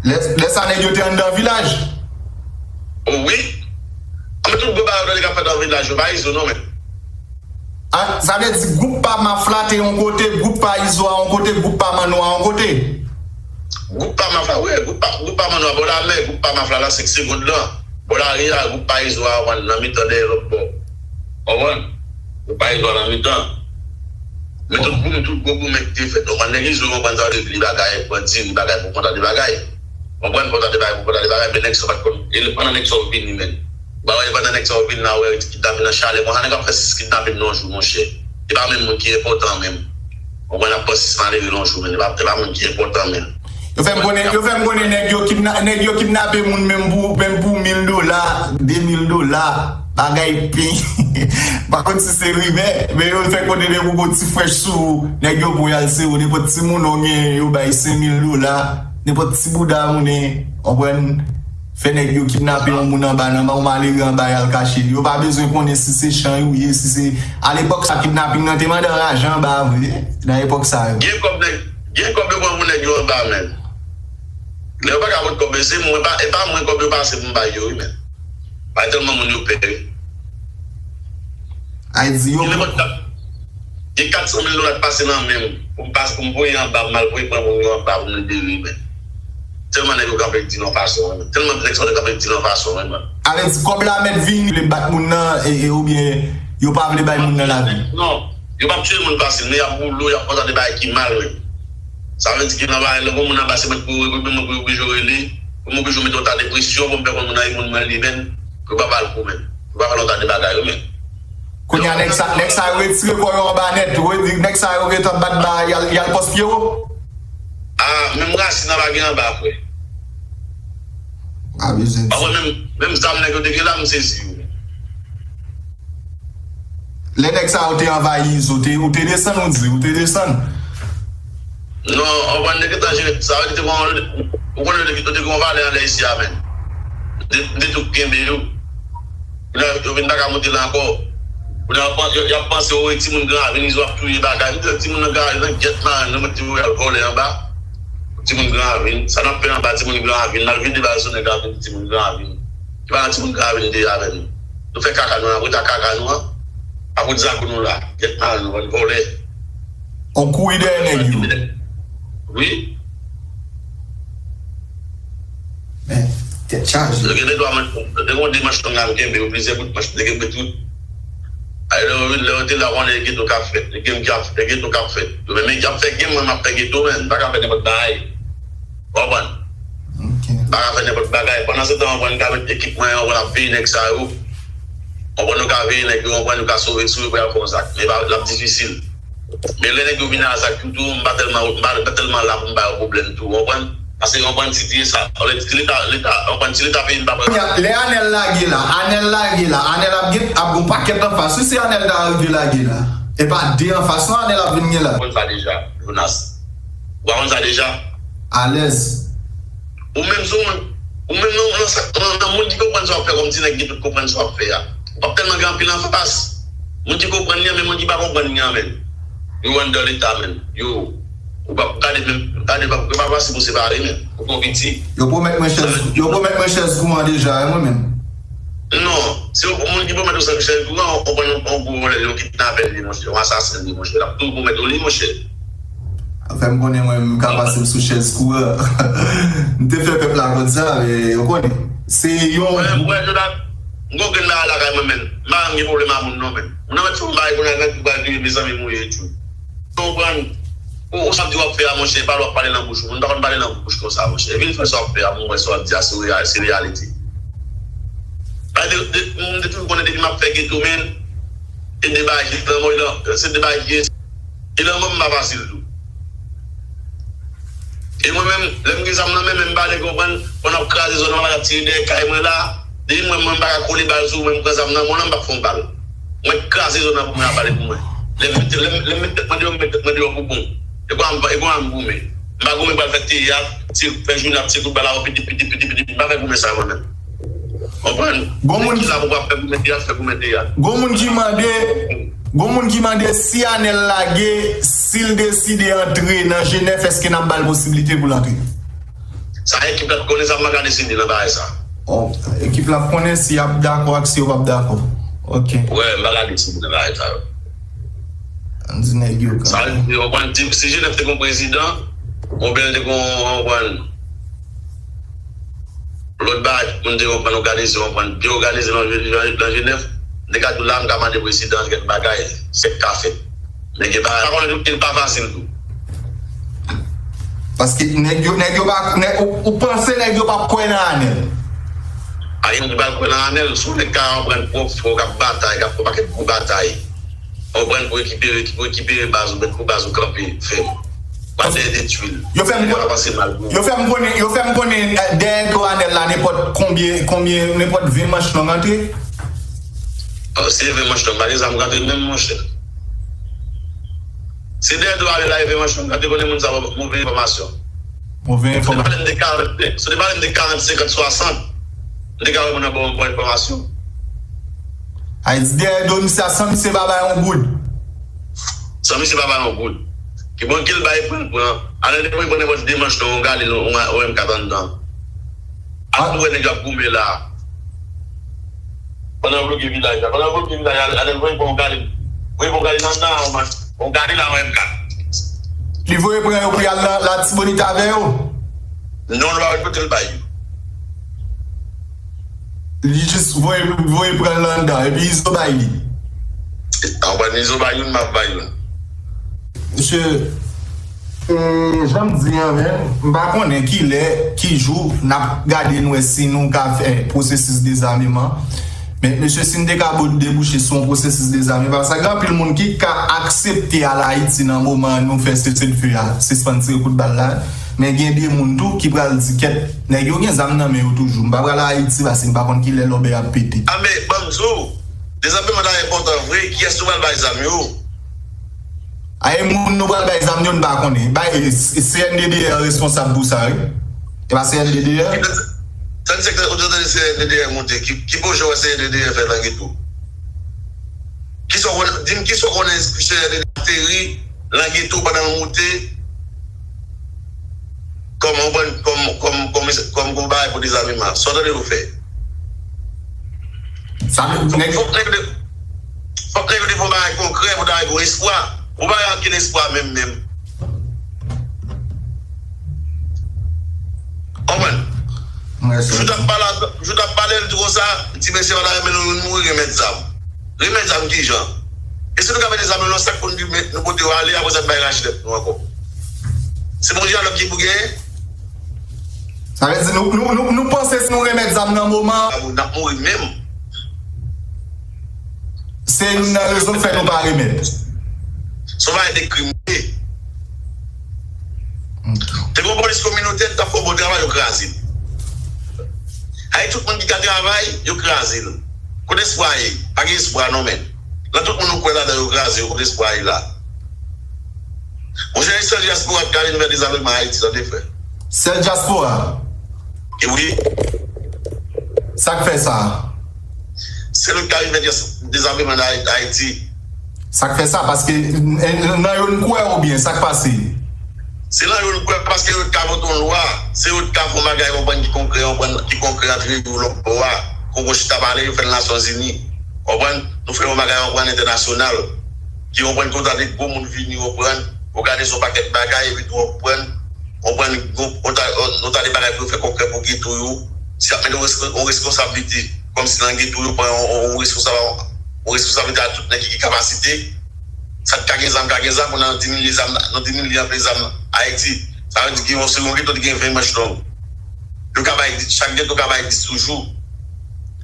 Lè, lè sa, nèg yo te anndan vilaj? O wi. Anben tout gwo bagay yo tande k ap fèt nan vilaj yo, pa Izo non, men. Ah, sa vle di gwoup pa Maf la te yon kote, gwoup pa Izo a yon kote, gwoup pa Manno a yon kote. Gwoup pa Maf la, wi, gwoup pa, gwoup pa Manno a bò lamè, gwoup pa Maf la nan senk segonn lan. Bò lari a, gwoup pa Izo a, konprann, nan mitan dèyè lòt bò. Konprann? Gwoup pa Izo a nan mitan. Men tout goumen, tout gwo goumen ki te fèt, konprann, nèg Izo, konprann, sa vle di li bagay, bandi, li bagay pou konta de bagay. Konprann, konta de bagay, pou konta de bagay, men nèg sa pa t konn, e pandan nèg sa yo vini, men. Ba wè, pandan nèg sa yo vin la, wè, kidnapin nan chalè. Konsa nèg ap fè sis kidnapin nan yon jou, monchè. E pa menm moun ki enpòtan menm. Ou konprann, ap pran sis malere nan yon jou, men. E pa, e pa moun ki enpòtan menm. Yo fè m konnen, yo fè m konnen nèg yo kidna-, nèg yo kidnape moun menm pou, menm pou mil dola, de mil dola. Bagay pi. Pa konn si se rimè, men yo fè konnen depi w gon ti frèch sou ou, nèg yo pran y al sere w. Nenpòt ti moun ou gen, yo bay senk mil dola. Nenpòt ti bouda moun, konprann? Fè nèg yo kidnape yon moun anba, nan yon malere anba, y al kache. Yo pa bezwen konnen si se chan ou ye, si se. Alepòk sa, kidnaping nan te mande anraje anba vre, nan epòk sa yo. Gen kòb nèg, gen kòb yo pran pou nèg yo anba, men. Lè yo pa ka pot kòb yo, se mwen, pa, e pa mwen kòb yo pase pou m bay yo, wi, men. Bay tèlman moun yo pè, wi. Ay di yo. Gen nenpòt kat, gen kat san mil dola k pase nan men m. Pou m pase, pou m voye anba, pou m al voye pran moun yo anba, pou m libere, men. Tèlman nèg yo kanpe di nan fason, wi, men. Tèlman nèg sa yo kanpe di nan fason, wi, men. A vle di, kòb la mèt vini, vle bat moun nan, e, e, oubyen yo pa vle bay moun nan lavi? Non. Yo p ap tiye moun fasil, men y ap woulo, y ap fè yon ta de bagay ki mal, men. Sa vle di ke nan bagay, lè yon moun anba, se mwen pou, pou mwen pou yo oblije rele, pou mwen oblije mete yon ta de presyon, pou m fè konn moun nan e moun mwen li, men, pou yo pa ba l kou, men. Pou yo pa fè yon ta de bagay, yo, men. Kounye a, nèg sa, nèg sa yo retire kò yo anba nèt, wi, nèg sa yo gentan bat ba, y al, y al pòs Pyero? Ah, menm rasin nan pa gen anba, frè. Pa bezwen di. Menm, menm zam nèg yo te gen la, m sezi yo. Lè nèg sa yo te anvayi Izo, te, ou te desann, ou di, ou te desann? Non, anprann nèg yo te jere, sa vle di te gon, ou konnen yo te, yo te gon valè anlè isi a, men. De, de tou kenbe yo. Kounye a, yo vin pa ka monte la ankò. Kounye a, y ap panse, yo, y ap panse, o, e timoun Gran Ravin, Izo ap touye bagay. M di, timoun nan Gran Ravin, nan gyèt maren, nou mèt di, yo al vòlè anba. Timoun Gran Ravin, sa n ap fè anba, timoun Gran Ravin, n al vide bal sou nèg Ravin, timoun Gran Ravin. Ki pa nan timoun Gran Ravin te avè nou. Nou fè kaka nou an, apre ta kaka nou an, apre zago nou la. Gyèt maren nou, bann vòlè. On kouri dèyè nèg yo. Wi. Men, tèt chaje. Yo gen de twa manch, yo gen de manch long la m kenbe, yo plizyè bout manch, m te kenbe tout. Ay, lè yo, lè yo te la, konnen e geto k ap fèt, e game k ap, e geto k ap fèt. Yo menm y ap fè game, mwen m ap fè geto, men, m pa ka fè nenpòt bagay. Ou konprann? Ok. M pa ka fè nenpòt bagay. Pandan se tan, ou konprann, m ka met ekip mwen, ou konprann, ap veye nèg sa yo. Ou konprann, nou ka veye nèg yo, ou konprann, nou ka sove sou yo pou y al fè yon zak. Men pa, l ap difisil. Men lè nèg yo vin a zak yo tou, m pa tèlman, m pa, m pa tèlman la pou m ba yo pwoblèm tou, ou konprann? Paske, ou konprann, si te ye sa, lè, si leta, leta, ou konprann, si leta peyi m pa pran. Kounye a, lè Anèl lage la, Anèl lage la, Anèl ap gen, ap gon pakèt anfas. Wi, se Anèl ta rive lage la. E pa de anfas, non, Anèl ap vin gen la. Ou konn sa deja, Jonas. Ou pa konn sa deja? Alèz. Ou menm sou moun, ou menm nan, nan, nan, nan moun ki konprann sa w ap fè, kòm ti nèg ki tout konprann sa w ap fè a. W ap tèlman gen anpil anfas. Moun ki konprann li an, men moun ki pa konprann li an, men. Yo anndan leta, men. Yo, ou pa gade menm, gade pa, pa, pa si pou separe, men. Ou twò piti. Yo pwomèt mwen chèz, yo pwomèt mwen chèz kouran deja, wi, mwen menm. Non, se yon moun ki pwomèt ou chèz kouran, ou pran yon, yon gwo vòlè, yon kidnapè li, monchè, yon asasen li, monchè. L ap toujou pwomèt ou li, monchè. Fè m konnen mwen, m ka pase m sou chèz kouran. M te fè pèp la konn sa, men ou konnen. Se yon. Mwen, mwen, Jonathan, m gon grenn bagay lakay mwen, men. M pa janm gen pwoblèm a moun, non, men. Moun nan mèt fè yon bagay kounye a, nèg ki pral kriye, mezanmi, m wouye etjou. Ou konprann? Ou, ou sa w ap di w ap fè a, monchè, e pa lè w ap pale nan bouch ou. Moun pa konn pale nan bouch konsa, monchè. Vin fè sa w ap fè a, pou m wè sa w ap di a, se real-, se reyalite. Bay de, de, m te toujou konnen depi m ap fè geto, men, e de bagay ki lanmò, e lan-, se de bagay ki, e lanmò m pa fasil tou. E mwen menm, lè m gen zam nan men mwen, m pale, konprann, pandan ap kraze zòn nan, m ap tire dèyè kay mwen la, depi mwen, mwen m pa ka kole bal sou mwen, m pran zam nan men w, m p ap fè yon bal. Mwen kraze zòn nan pou mwen ap pale pou mwen. Lè m mete, lè m, lè m mete tèt mwen deyò, m mete tèt mwen deyò pou bon. E konsa m, e konsa m goumen. M pa goumen pou al fè teyat, ti, fè jounen ap tire kout bal avè w, piti, piti, piti, piti, m pa fè goumen sa mwen menm. Konprann? Gon moun ki la pou ap fè goumen teyat, fè goumen teyat. Gon moun ki mande, gon moun ki mande si Anèl lage, si l deside antre nan G nèf, èske n ap ba l posiblite pou l antre? Sa ekip la t konnen sa, m pa ka deside nan bagay sa. Oh, ekip la ap konnen si y ap dakò ak si yo p ap dakò. Ok. Wè, m pa ka deside nan bagay sa yo. Ann di nèg yo kanmenm. Sa vle di, w konprann, si G nèf te gon prezidan, oubyen l te gon, w konprann, lòt bagay, moun te konprann òganize, w konprann, byen òganize nan, nan, nan G nèf, m te ka di w la, m ka mande prezidan kèk bagay, sa k ka fèt. Men gen bagay, pa konnen tou, li pa fasil tou. Paske nèg yo, nèg yo pa, nèg, ou, ou panse nèg yo p ap kwè nan Anèl? A, gen moun ki pa kwè nan Anèl, si w nèg ka konprann pwòp frè w k ap batay, k ap fè yon pakèt gwo batay. Konprann pou rekipere, pou rekipere baz ou, mèt pou baz ou kanpe fèm. Pa dèyè detwi l. Yo fè m konnen, yo fè m konnen, yo fè m konnen, eh, dèyè do Anèl la, nenpòt konbyen, konbyen, nenpòt ven manch long antre. Se Evenmanch non, m pa gen zam kont mwen menm, monchè. Se dèyè do ale la, Evenmanch non, gade konnen moun sa move enfòmasyon. Move enfòmasyon. Si w te pale m de karant, si w te pale m de karant, senkant, swasant, m te ka wè moun nan ba w bon enfòmasyon. Ay, di dèyè do misye a, san misye pa bay yon goud. San misye pa bay yon goud. Ki bon ki l bay, pran, pran. Ann, ann, pran nenpòt demanch non, yon Galil, yon, yon M kat anndan. Ap wè nèg yo ap goumen la. Pandan yo bloke vilaj la. Pandan yo bloke vilaj la, Anèl voye pran yon Galil. Voye pran yon Galil anndan, yon Galil a yon M kat. Li voye pran yo pou y al nan Latibonit avè yo? Non, l pa wè kote l bay yo. Li jis voye, voye pran l anndan, epi Izo bay li. Anpwen Izo bay youn, m ap bay youn. Mesye, e, jan m di an, men, m pa konnen kilè, ki jou n ap gade n wè si nou ka fè pwosesis dezameman. Men, mesye, si n te ka bo-, debouche sou yon pwosesis dezameman, paske gen anpil moun ki ka aksepte al Ayiti nan moman an nou fè seselfe a, sispann tire kout bal la. Men gen de moun tou ki pral di, kèt, nèg yo gen zam nan men yo toujou. M pa pral Ayiti paske m pa konn kilè lòbèy ap pete. A, men, ban m di w, dezameman ta enpòtan vre, kiyès nou pral bay zam yo? Ay, moun nou pral bay zam yo, n pa konnen. Bay, C N D D L responsab pou sa, wi. E pa C N D D L? Tann sektè, ou tande C N D D L monte. Ki, ki pwojè wè C N D D L fè nan geto? Kisa w konnen, di m kisa w konnen C N D D L ateri nan geto pandan l monte? Kòm, kòm, kòm, kòm, kòm, kòm bagay pou dezameman. Sa w tande yo fè? Sa, fòk, nèg, fòk nèg yo te, fòk nèg yo te fè yon bagay konkrè pou ta gen yon espwa. Ou pa gen ankenn espwa menm, menm. Konprann? Jou t ap pale, jou t ap pale, l di konsa, ti mesye pa ta renmen nou youn mouri, remèt zam. Remèt zam kijan? E si nou ka mete zam yo nan sak pou nou di, men, nou pote yo ale, apre sa n bay rache tèt nou ankò. Se bon dyalòg ki pou genyen? Sa vle di nou, nou, nou, nou panse si nou remèt zam nan moman an, n ap mouri menm. Se youn nan rezon k fè nou pa remèt. Se yon bagay de krim li ye. Ok. Te gen yon polis kominotè ki t ap fè yon bon travay, yo kraze l. Ay, tout moun ki ka travay, yo kraze l. Kote espwa ye? Pa gen espwa non, men. Nan tout moun nou kwè ladan yo kraze yo, kote espwa ye la? Monchè, e sèl dyaspora ki ka vin fè dezameman Ayiti, tande, frè. Sèl dyaspora? E wi. Sa k fè sa? Se nou k ka vin fè dez-, dezameman nan Ay-, Ayiti. Sa k fè sa? Paske, n-, n-, nan yo n kwè oubyen sa k pase? Se nan yo n kwè paske yo t ka vote yon lwa, se yo t ka fè yon bagay, konprann, ki konkrè, konprann, ki konkrè antre yo lòt bò a, konprann, chita pale, yo fè l Nasyonzini. Konprann, nou fè yon bagay, konprann, entènasyonal, ki, konprann, konn ta de gwo moun vini, konprann, yo gade se yon pakèt bagay, epi tou, konprann, konprann, yon, yon ta, yon, yon ta de bagay pou yo fè konkrè pou geto yo, si y ap mete yon resko-, yon reskonsablite, kòmsi nan geto yo pran yon, yon, yon reskonsa-, yon reskonsablite a tout nèg ki gen kapasite, sa k ka gen zam, ka gen zam, pou nan dimilye zam, nan dimilye anpe zam Ayiti. Sa vle di gen yon, se yon geto ki gen ven manch long. Yo ka bay dis, chak geto ka bay dis toujou.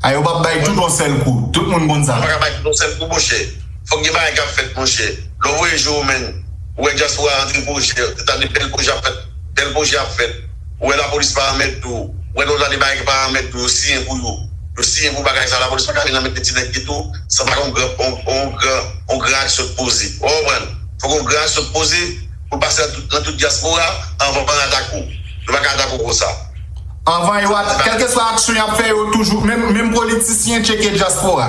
A, yo p ap bay tout yon sèl kou. Tout moun konn sa. Yo pa ka bay tout yon sèl kou, monchè. Fòk gen bagay k ap fèt, monchè. Lè w voye je w, menn, ou wè dyaspora antre pwojè, tande bèl pwojè ap fèt, bèl pwojè ap fèt. Ou wè lapolis pa remèt dou. Ou wè lòt la de bagay ki pa remèt dou, yo siyen pou yo. Yo siyen pou bagay sa, lapolis pa ka vin nan men ti nèg ki tou, san pa gen yon gran, yon, yon gran, yon gran aksyon k poze. Ou konprann? Fòk yon gran aksyon k poze pou l pase nan tout, nan tout dyaspora anvan yo atake w. Yo pa ka atake w konsa. Anvan yo at-, kèlkeswa aksyon y ap fè yo toujou, menm, menm politisyen tcheke dyaspora.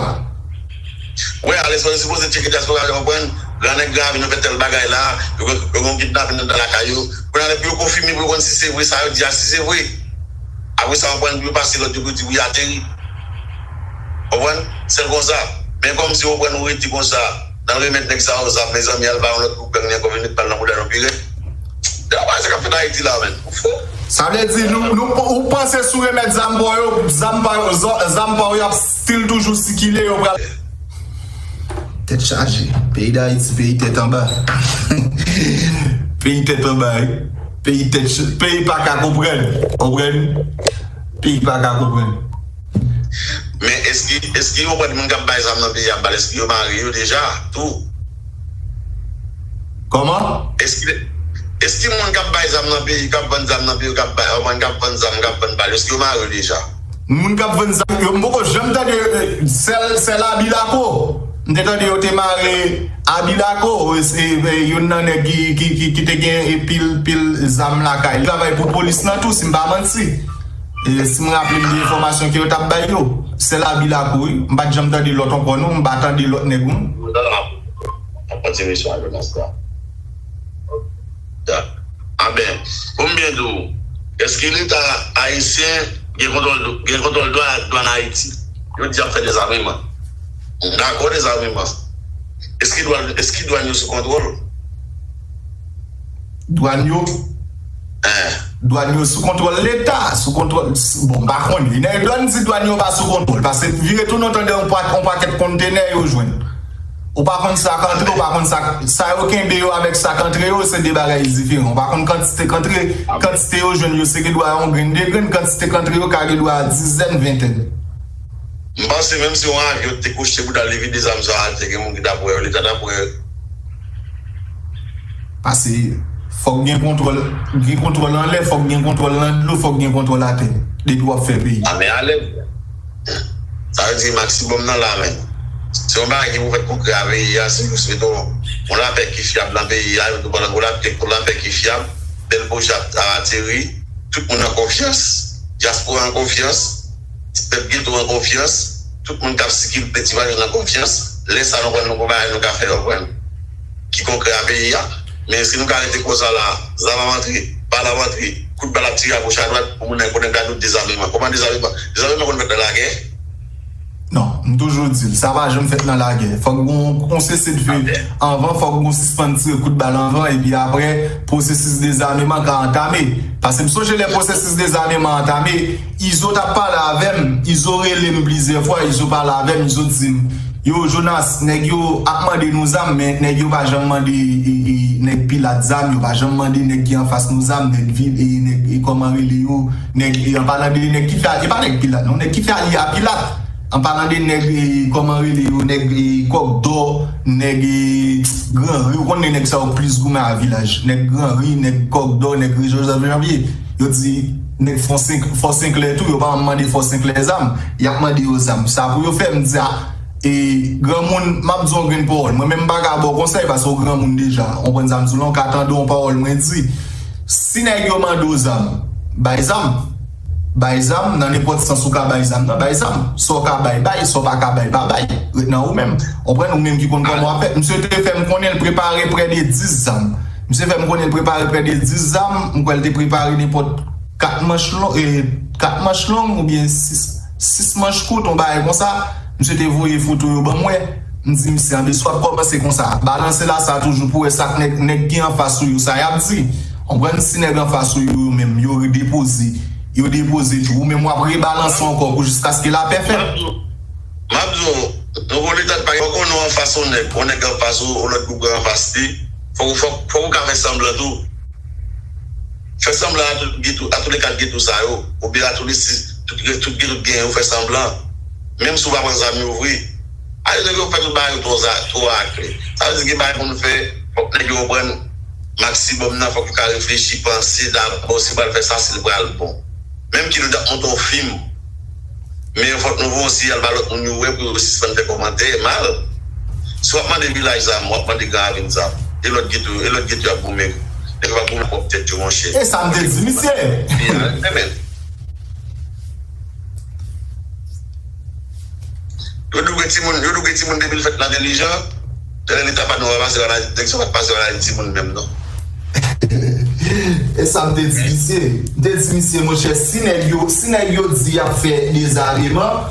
Wè, alèz yo sipoze tcheke dyaspora, yo konprann, gran nèg gran avyon fè tèl bagay la, yo, yo gen kidnapin anndan lakay yo. Kounye a, lè pou yo konfime, pou yo konn si se vre, sa yo di a, si se vre. Apre sa, yo konprann, pou yo pase lòd, yo pou di, wi, ateri. Konprann? Sèl konsa. Men kòmsi, konprann, ou rete konsa, nan remèt nèg sa yo zam, mezanmi, al ba yon lòt gwoup gang li ankò, vin met bal nan bouda nou pi rèd. Gade bagay sa k ap fèt Ayiti la, menn. Ou fou? Sa vle di, nou, nou, ou panse si w remèt zam pa w yo, zam pa yo, zò-, zam pa w yo ap still toujou sikile, yo pral. Tèt chaje. Peyi Dayiti, peyi tèt anba. Peyi tèt anba, wi. Peyi tèt ch-, peyi pa ka konprann. Konprann? Peyi pa ka konprann. Men èske, èske yo konprann moun k ap bay zam nan peyi a bal, èske yo mare yo deja tou? Kòman? Èske, èske moun k ap bay zam nan peyi, k ap vann zam nan peyi, k ap bay, konprann, k ap vann zam, k ap vann bal, èske yo mare yo deja? Moun k ap vann zam yo, m poko janm tande, eh, sèl, sèl Abilako. M te tande yo te mare Abilako, eh, se, eh, youn nan nèg ki, ki, ki, ki te gen, eh, pil, pil zam lakay li. Travay pou polis nan tou, si m pa manti. Eh, si m raple m de enfòmasyon ke yo t ap bay yo. Sèl Abilako, wi. M pa t janm tande lòt ankò, non. M pa tande lòt nèg, non. Mwen ta la, a pati misyon a Jonas la. Ya. Aben, pou m byen di w, èske Leta ayisyen gen kontwòl, gen kontwòl dwa-, dwàn Ayiti? Yo di y ap fè dezameman. M dakò dezameman. Èske dwàn, èske dwàn yo sou kontwòl? Dwàn yo? Dwàn yo sou kontwòl Leta, sou kontwòl, bon, m pa konnen. Lè dwàn di dwàn yo pa sou kontwòl, paske vire tounen w tande yon pa-, yon pakèt kontenè yo jwenn. Ou pa konn sa k antre, ou pa konn sa, sa yo kenbe yo avèk sa k antre yo, se de bagay diferan. Ou pa konn kantite k antre, kantite yo jwenn yo, se gen dwa yon grenn, de grenn, kantite k antre yo ka gen dwa dizèn, ventèn. M panse menm si yon avyon te kouche pou l al vide zam sa atè, gen moun ki t ap wè yo, Leta t ap wè yo. Paske fòk gen kontwòl, gen kontwòl anlè, fòk gen kontwòl nan dlo, fòk gen kontwòl atè. Depi w ap fè peyi. A, men alèz. Sa vle di maksimòm nan la, men. Se yon bagay ki pou fèt konkrè a peyi a, se jis mete yon, yon lapè ki fyab nan peyi a, yon lapè, yon lapè ki fyab, bèl pwojè ap, ap ateri, tout moun an konfyans, dyaspora an konfyans, pèp geto an konfyans, tout moun k ap sikile ti valiz nan konfyans, lè sa nou pran nou konpanye nou ka fè yo pran ki konkrè a peyi a. Men si nou ka rete konsa la, zam ap antre, bal ap antre, kout bal ap tire agoch adwat, pou moun nan konnen ka dout dezameman. Kòman dezameman? Dezameman konn fèt nan lagè? Non, m toujou di l, sa pa janm fèt nan lagè. Fòk gon, gon sese dife anvan, fòk gon sispann tire kout bal anvan, epi apre, pwosesis dezameman ka antame. Paske m sonje lè pwosesis dezameman antame, Izo t ap pale avè m, Izo rele m plizyè fwa, Izo pale avè m, Izo di m, yo, Jonas, nèg yo ap mande nou zam, men nèg yo pa janm mande, e, e, nèg Pilat zam, yo pa janm mande nèg ki anfas nou zam, nèg vil, e, nèg, e, kòman rele yo, nèg, e, an palan de nèg ki fè, e pa nèg Pilat, non, nèg ki fè alye a Pilat. An palan de nèg, e, kòman rele yo, nèg, e, Kòkdò, nèg, e, Granri, ou konn nèg sa yo plis goumen a vilaj. Nèg Granri, nèg Kòkdò, nèg Jozèf Janvye. Yo di, nèg Fò Senk-, Fò Senklè tou, yo pa mande Fò Senklè zam. Y ap mande yo zam. Sa pou yo fè, m di, a, e, granmoun, m ap di yon grenn pawòl. Mwen menm m pa ka ba w konsèy, paske w granmoun deja. Ou konprann sa m di w la, w ka tande yon pawòl mwen di. Si nèg yo mande w zam, bay zam. Bay zam, nan nenpòt sans ou ka bay zam nan, bay zam. Sa w ka bay, bay. Sa w pa ka bay, pa bay. Ret nan ou menm. Konprann? Ou menm ki konn kòman w ap fè. Misye te fè m konnen l prepare prè de dis zam. Misye fè m konnen l prepare prè de dis zam. M kwè l te prepare nenpòt kat manch long, e, kat manch long oubyen sis, sis manch kout, yon bagay konsa. Misye te voye foto yo ban mwen. M di misye, anben, si w ap kòmanse konsa, balanse la sa toujou pou wè sa k nèg, nèg ki anfas ou yo, sa y ap di. Konprann? Si nèg anfas ou yo, yo menm, yo depoze, yo depoze tou, ou menm w ap rebalanse ankò pou jiskaske lapè fèt. M ap di w, m ap di w, nou konn leta pa gen, fòk ou anfas yon nèg, yon nèg anfas ou, yon lòt gwoup anfas li, fòk, fòk, fòk ou ka fè sanblan tou. Fè sanblan a tout geto, a tout le kat geto sa yo, oubyen a tout le sis, tout, tout geto gen yo fè sanblan. Menm si w pa pran zam yo vre. Ale nèg yo fè tout bagay yo twò za-, twò aklè. Sa vle di gen bagay pou nou fè, fòk nèg yo konprann maksimòm nan, fòk yo ka reflechi, panse dabò si yo pral fè sa, si l pral bon. Menm ki nou t ap monte yon fim, men fòk nou voye yon siyal ba lòt moun yo wè pou yo sispann fè kòmantè mal. Si w ap mande Vilaj zam, w ap mande Gran Ravin zam. E lòt geto, e lòt geto y ap goumen. Nèg yo p ap goumen pwòp tèt yo, monchè. E sa m te di misye. Pi a, men. Yo douge timoun, yo douge timoun depi l fèt l entèlijan. Tèlè leta pa nou pa pase analiz, direksyon pa t pase analiz timoun menm non. E sa m te di misye. M te di misye, monchè, si nèg yo, si nèg yo di y ap fè dezameman,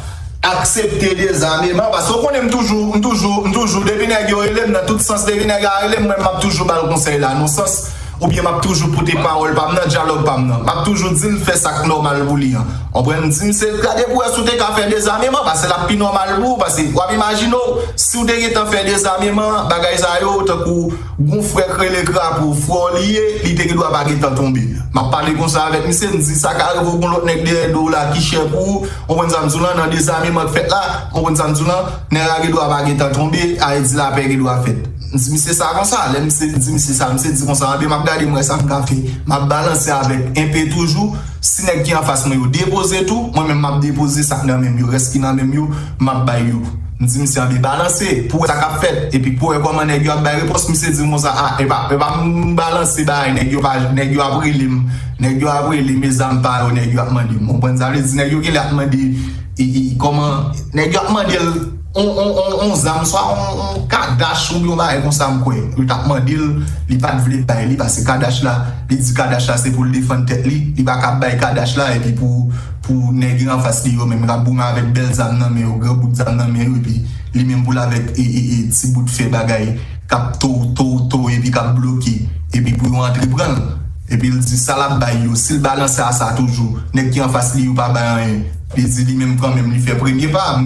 aksepte dezameman, paske w konnen m toujou, m toujou, m toujou, depi nèg yo rele m nan tout sans, depi nèg la rele m, mwen m ap toujou ba l konsèy la, nan sans, oubyen m ap toujou pote pawòl pa m nan, dyalòg pa m nan. M ap toujou di l fè sa k nòmal pou li an. Konprann? M di misye, gade pou wè si w te ka fè dezameman, paske l ap pi nòmal pou ou, paske w ap imajine w, si w te gentan fè dezameman, bagay sa yo, tankou gon frè k rele Krapo, frè w li ye, li te gen dwa pa gentan tonbe. M ap pale konsa avèk misye, m di sa ka rive w gon lòt nèg dèyè do w la ki chè pou ou, konprann sa m di w lan, nan dezameman k fèt la, konprann sa m di w lan, nèg la gen dwa pa gentan tonbe, a vle di lapè gen dwa fèt. M di misye sa konsa, lè misye di misye sa, misye di konsa, anben m ap gade m wè sa m ka fè. M ap balanse avèk enpe toujou. Si nèg ki anfas mwen yo depoze tou, mwen menm m ap depoze sa k nan men m yo, rès ki nan men m yo, m ap bay yo. M di misye anben balanse, pou wè sa k ap fèt, epi pou wè kòman nèg yo ap bay repons, misye di m konsa, a, e pa, e pa m balanse bagay, nèg yo pa, nèg yo ap rele m, nèg yo ap rele m, e zam pa yo, nèg yo ap mande m. Ou konprann sa vle di, nèg yo genlè ap mande, e, e, kòman, nèg yo ap mande l, on, on, on, on zam, swa on, on kadach oubyen yon bagay konsa m kwè. Yo t ap mande l, li pa t vle bay li, paske kadach la, li di kadach la se pou l defann tèt li, li pa ka bay kadach la, epi pou, pou nèg yo anfas li yo menm k ap goumen avèk bèl zam nan men yo, gran bout zam nan men yo, epi li menm pou l avèk e, e, e, ti bout fè bagay, k ap to, to, to, epi k ap bloke, epi pou yo antre pran l. Epi l di sa l ap bay yo, si l balanse a sa toujou, nèg ki anfas li yo pa bay anyen. Li di li menm kanmenm li fè premye pa, m